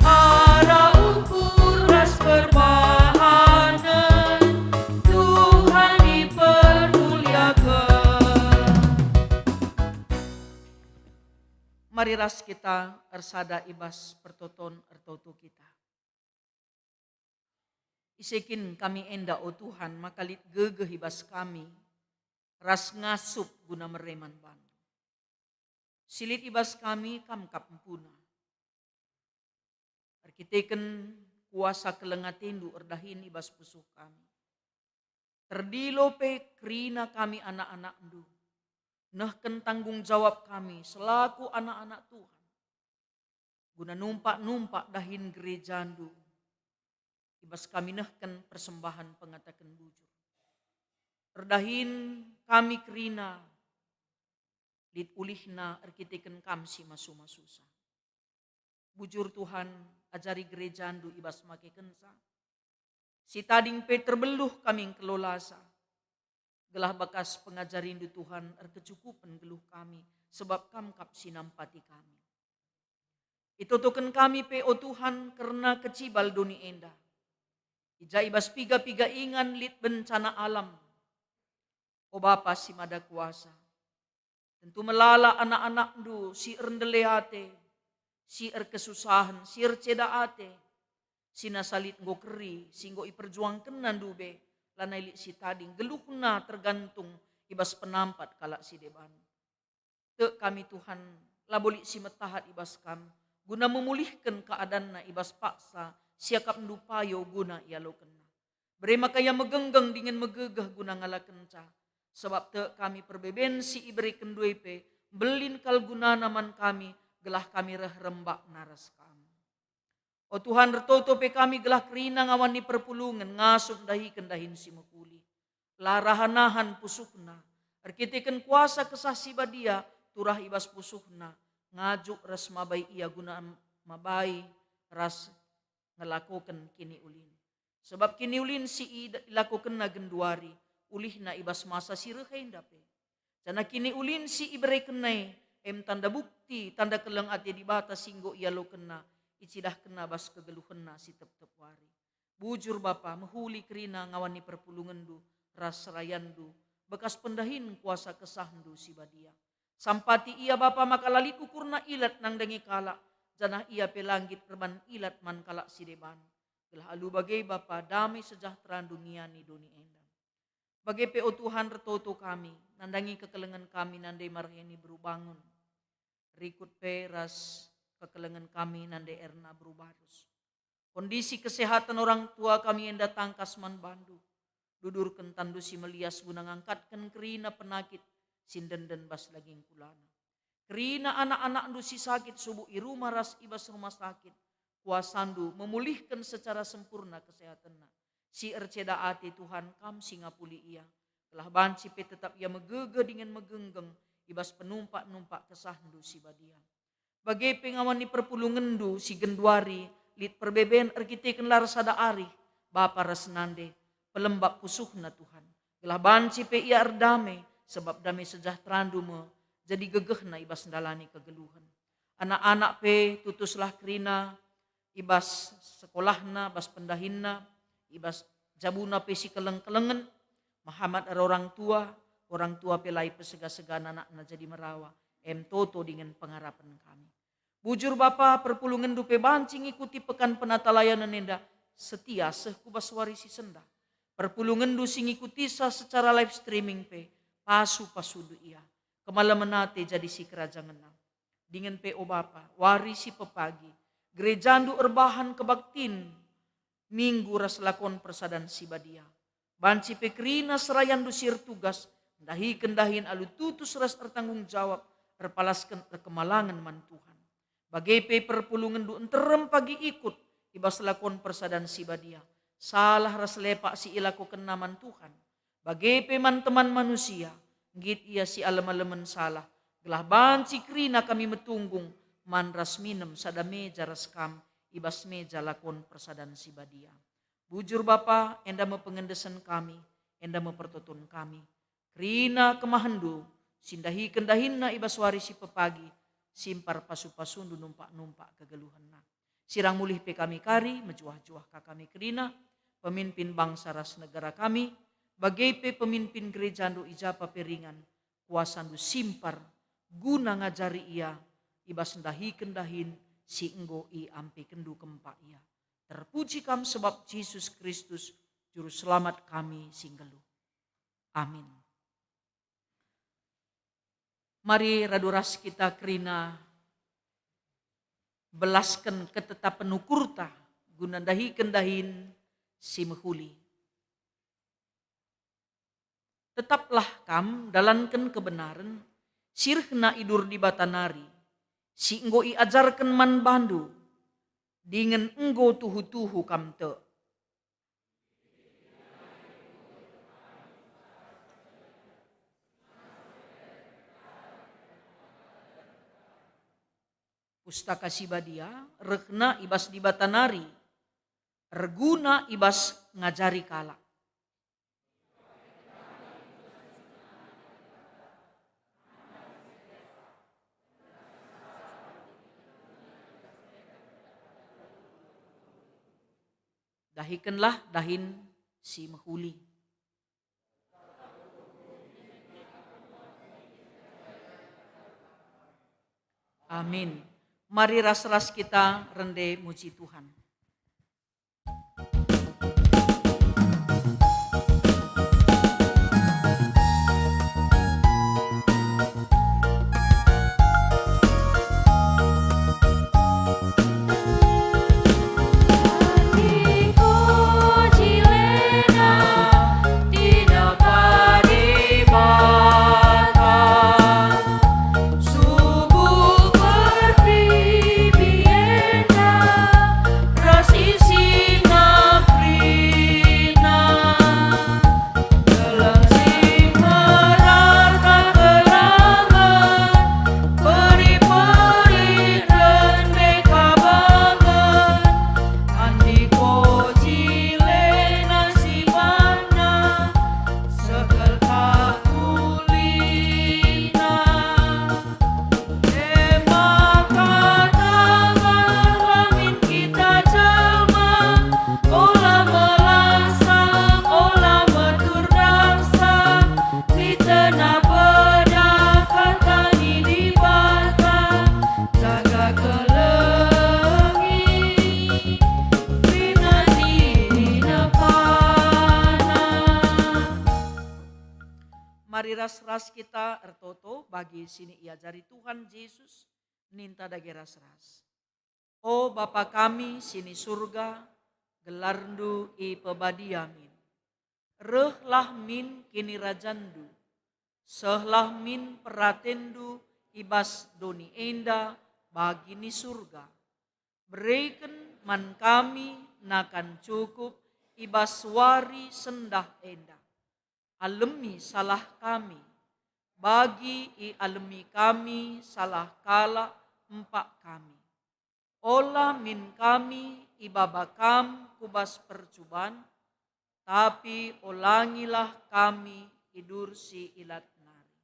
arah ukur ras perbahanen Tuhan ipermuliaken. Mari ras kita ersada i bas pertoton ertoto kita. Ise kin kami enda, o Tuhan, maka lit gegeh i bas kami ras ngasup guna mere man bandu. Si lit i bas kami, Kam kap empuna. Erkiteken kuasa keleng atendu erdahin i bas pusuh kami. Terdilo pe kerina kami anak-anakNdu, nehken tanggung jawab kami selaku anak-anak Tuhan, guna numpak-numpak dahin gerejaNdu, i bas kami nehken persembahen pengataken bujur. Erdahin kami kerina lit ulihna erkiteken Kam si masu-masusa. Bujur Tuhan, ajari gerejaNdu i bas makekenca. Si tading pe terbeluh kami ngkelolasa. Gelah bakas pengajarindu Tuhan erkecukupen geluh kami, sebab Kam kap si nampati kami. Itotoken kami pe, o Tuhan, kerna kecibal doni enda. I ja i bas piga-piga ingan lit bencana alam. O Bapa si Mada Kuasa, tentu melala anak-anakndu si erndele ate, si erkesusahen, si erceda ate, si nasa lit enggo keri, si enggo iperjuangkenna ndube, lanai lit si tading, geluhna tergantung i bas penampat kalak si deban. Tek kami, Tuhan, labo lit si metahat i bas Kam, guna memulihken keadanna i bas paksa si akapndu payo guna ialokenna. Bere maka ia megenggeng dingen megegeh guna ngalakenca. Sebab tek kami perbeben si iberekenndu e pe, mbelin kal gunana man kami, gelah kami reh rembakna ras Kam. O Tuhan, ertoto pe kami gelah kerina ngawan ni perpulungen ngasup ndahiken dahin si mehuli. La rahan-nahan pusuhna, erkiteken kuasa Kesah Si Badia turah i bas pusuhna, ngajuk ras mabai ia guna mabai ras ngelakoken kiniulin. Sebab kiniulin si id-, ilakokenna genduari, ulihna i bas masa si reh enda pe. Janah kiniulin si iberekenna e, em tanda bukti, tanda keleng ate Dibata si enggo ialokenna, icidahkenna bas kegeluhenna si tep-tep wari. Bujur Bapa, mehuli kerina ngawan ni perpulungenndu ras serayanndu, bekas pendahin kuasa Kesahndu Si Badia. Sampati ia Bapa maka la lit ukurna ilat nandangi kalak, janah ia pe la nggit erban ilat man kalak si deban. Gelah alu bage Bapa, dame sejahteranndu ngiani doni enda. Bage pe, o Tuhan, ertoto kami, nandangi kekelengen kami nande Marheni beru Bangun. Rikut pe ras kekelengen kami nande Erna beru Barus. Kondisi kesehatan orang tua kami enda tangkas man bandu. Dudurken tandu si melias guna ngangkatken kerina penakit si ndenden bas daging kulana. Kerina anak-anakndu si sakit subuk i rumah ras i bas rumah sakit, kuasandu memulihken secara sempurna kesehatenna. Si erceda ate, Tuhan, Kam si ngapuli ia, gelah banci pe tetap ia megegeh dingen megenggeng i bas penumpak-numpak Kesahndu Si Badia. Bage pe ngawan ni perpulungenndu si genduari lit perbeben erkiteken la ersada arih, bapa ras nande, pelembab pusuhna Tuhan, gelah banci pe ia erdame, sebab dame sejahteranndu me jadi gegehna i bas ndalani kegeluhen. Anak-anak pe tutuslah kerina i bas sekolahna, bas pendahinna, i bas jabuna pe si keleng-kelengen, mehamat ras orang tua, orang tua pe la ipesega-sega anakna jadi merawa, em toto dingen pengarapen kami. Bujur Bapa, perpulungenndu pe banci ngikuti pekan penatalayanen enda setia seh ku bas wari si sendah. Perpulungenndu si ngikutisa secara live streaming pe, pasu-pasundu ia. Kemalemen ate jadi sikerajangenna. Dingen pe, o Bapa, wari si pepagi, gerejandu erbahan kebaktin Minggu ras lakon persadan si badia. Banci pe kerina serayandu si ertugas ndahiken dahin alu tutus ras ertanggung jawab, erpalasken erkemalangen man Tuhan. Bage pe perpulungenndu nterem pagi ikut i bas lakon persadan si badia. Salah ras lepak si ilakokenna man Tuhan, bage pe man teman manusia, nggit ia si alem-alemen salah, gelah banci kerina kami metunggung man ras minem sada meja ras Kam i bas meja lakon persadan si badia. Bujur Bapa, enda me pengendesen kami, enda me pertoton kami. Kerina kemahenndu, si ndahiken dahinna i bas wari si pepagi, simpar pasu-pasundu numpak-numpak kegeluhenna. Sirang mulih pe kami kari, mejuah-juah ka kami kerina, pemimpin bangsa ras negara kami, bage pe pemimpin gerejandu i japa pe ringan, kuasandu simpar, guna ngajari ia i bas ndahiken dahin si enggo iampekenndu kempak ia. Terpuji Kam sebab Jesus Kristus, Juru Selamat kami si nggeluh. Amin. Mari radu ras kita kerina belasken ketetapen ukurta guna ndahiken dahin si mehuli. Tetaplah kam dalanken kebenaren si rehna idur Dibata nari, si enggo iajarken man bandu, dingen enggo tuhu-tuhu kam tek. Pustaka Si Badia rehna i bas Dibata nari, erguna i bas ngajari kalak. Dahikenlah dahin si mehuli. Amin. Mari ras-ras kita rende muji Tuhan. Subuh pertibi enda ras isina kerina, gelah si merata kelangen, peri-peri rende kabangen, andi poji lena si banna, sekelka kulina. E maka tangarlah min kita jelma, ola melasa, ola metur daksa, lit tenah pedakatan ni Dibata, jaga kelengi, rinati inepana. Mari ras-ras kita ertoto bagi si niajari Tuhan Jesus, ninta dage ras-ras. O Bapa kami si ni Surga, gelarNdu ipebadia min. Rehlah min kinirajanNdu. Sehlah min peratenNdu i bas doni enda bagi ni Surga. Bereken man kami nakan cukup i bas wari sendah enda. Alemi salah kami, bagi ialemi kami salah kalak empak kami. Ola min kami ibaba Kam ku bas percuban, tapi olangilah kami i bas si ilat nari.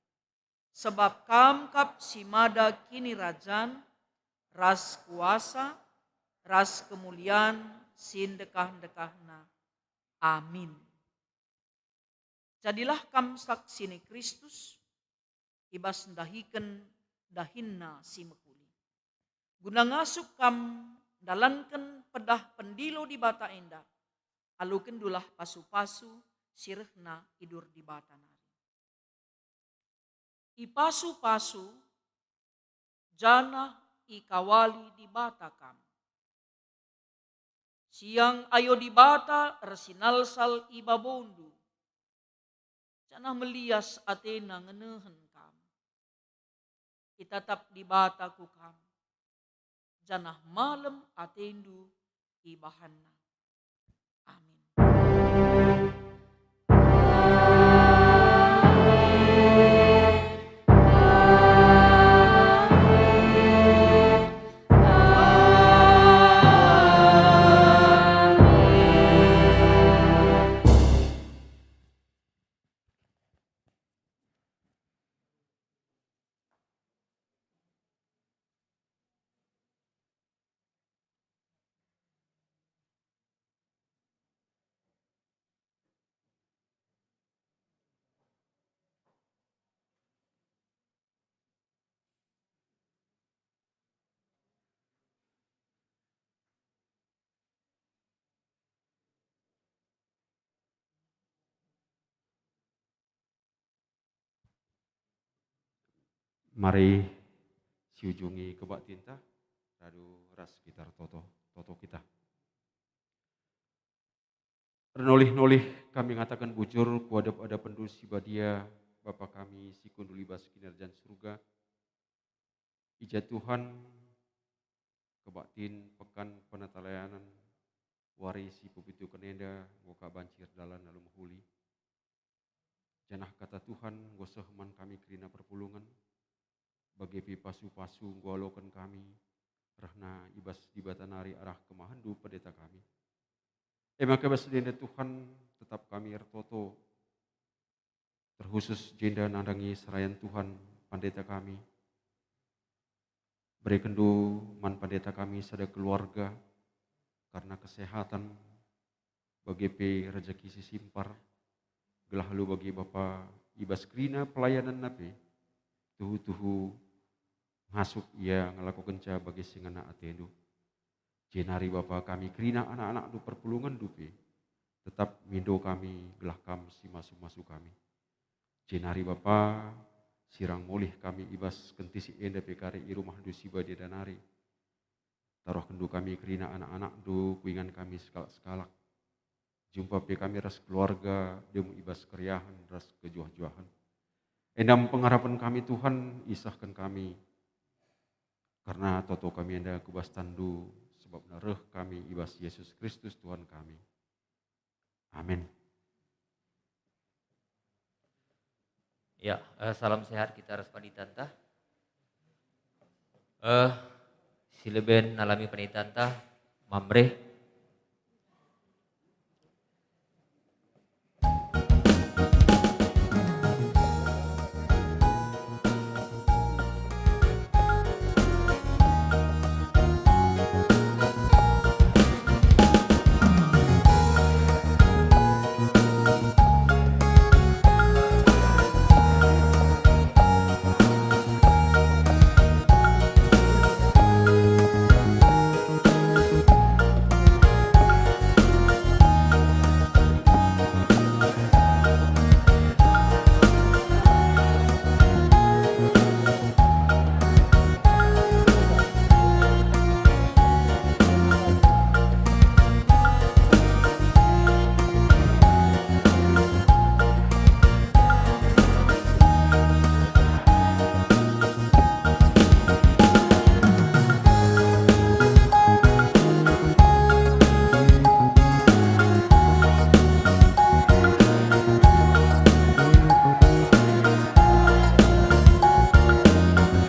Sebab Kam kap si mada kinirajan, ras kuasa, ras kemulian si ndekah-ndekahna. Amin. Jadilah kam saksi ni Kristus i bas ndahiken dahinNa si mehuli. Guna ngasup kam ndalanken pedah pendilo Dibata enda, alokenndulah pasu-pasu si rehna i bas Dibata nari. Ipasu-pasu janah ikawali Dibata kam. Siang ayo Dibata ersinalsal i babondu, janah melias ateNa ngenehen kam. Itatap Dibata ku kam, janah malem atendu ibahanNa. Amin. Mari siujungi kebaktinta, radu ras kita ertoto, toto kita. Ernolih-nolih kami ngataken bujur ku adep-adepenndu si badia, Bapa kami si kundul i bas Kinirajan Surga. I ja Tuhan, kebaktin pekan penatalayanen, wari si pepituken enda enggo ka banci erdalan alu mehuli. Janah Kata Tuhan enggo seh man kami kerina perpulungen, bage pe pasu-pasu enggo aloken kami, rehna i bas Dibata nari arah kemahenndu pendeta kami. E maka bas si enda Tuhan, tetap kami ertoto, terkhusus jenda nandangi serayan Tuhan pandita kami. Berekenndu man pandita kami sada keluarga, karena kesehatan, bage pe rejeki si simpar, gelah alu bagi Bapa i bas kerina pelayananna pe, tuhu-tuhu ngasup ia ngelakokenca bage si ngena atendu. Jenari Bapa kami kerina anak-anakndu perpulungenndu pe, tetap mindo kami gelah Kam si masu-masu kami. Jenari Bapa, sirang mulih kami i bas kentisik enda pe kari i rumahndu si badia nari. Taruhkenndu kami kerina anak-anakndu, kuingan kami sekalak-sekalak. Jumpa pe kami ras keluarga dem i bas keriahen ras kejuah-juahen. Enda me pengarapen kami Tuhan, isehken kami, karena toto kami enda ku bas tanNdu, sebabna reh kami i bas Yesus Kristus Tuhan kami. Amin. Ya, eh, salam sehat kita ras panditanta. Eh, si leben nalami panditanta, Mamre,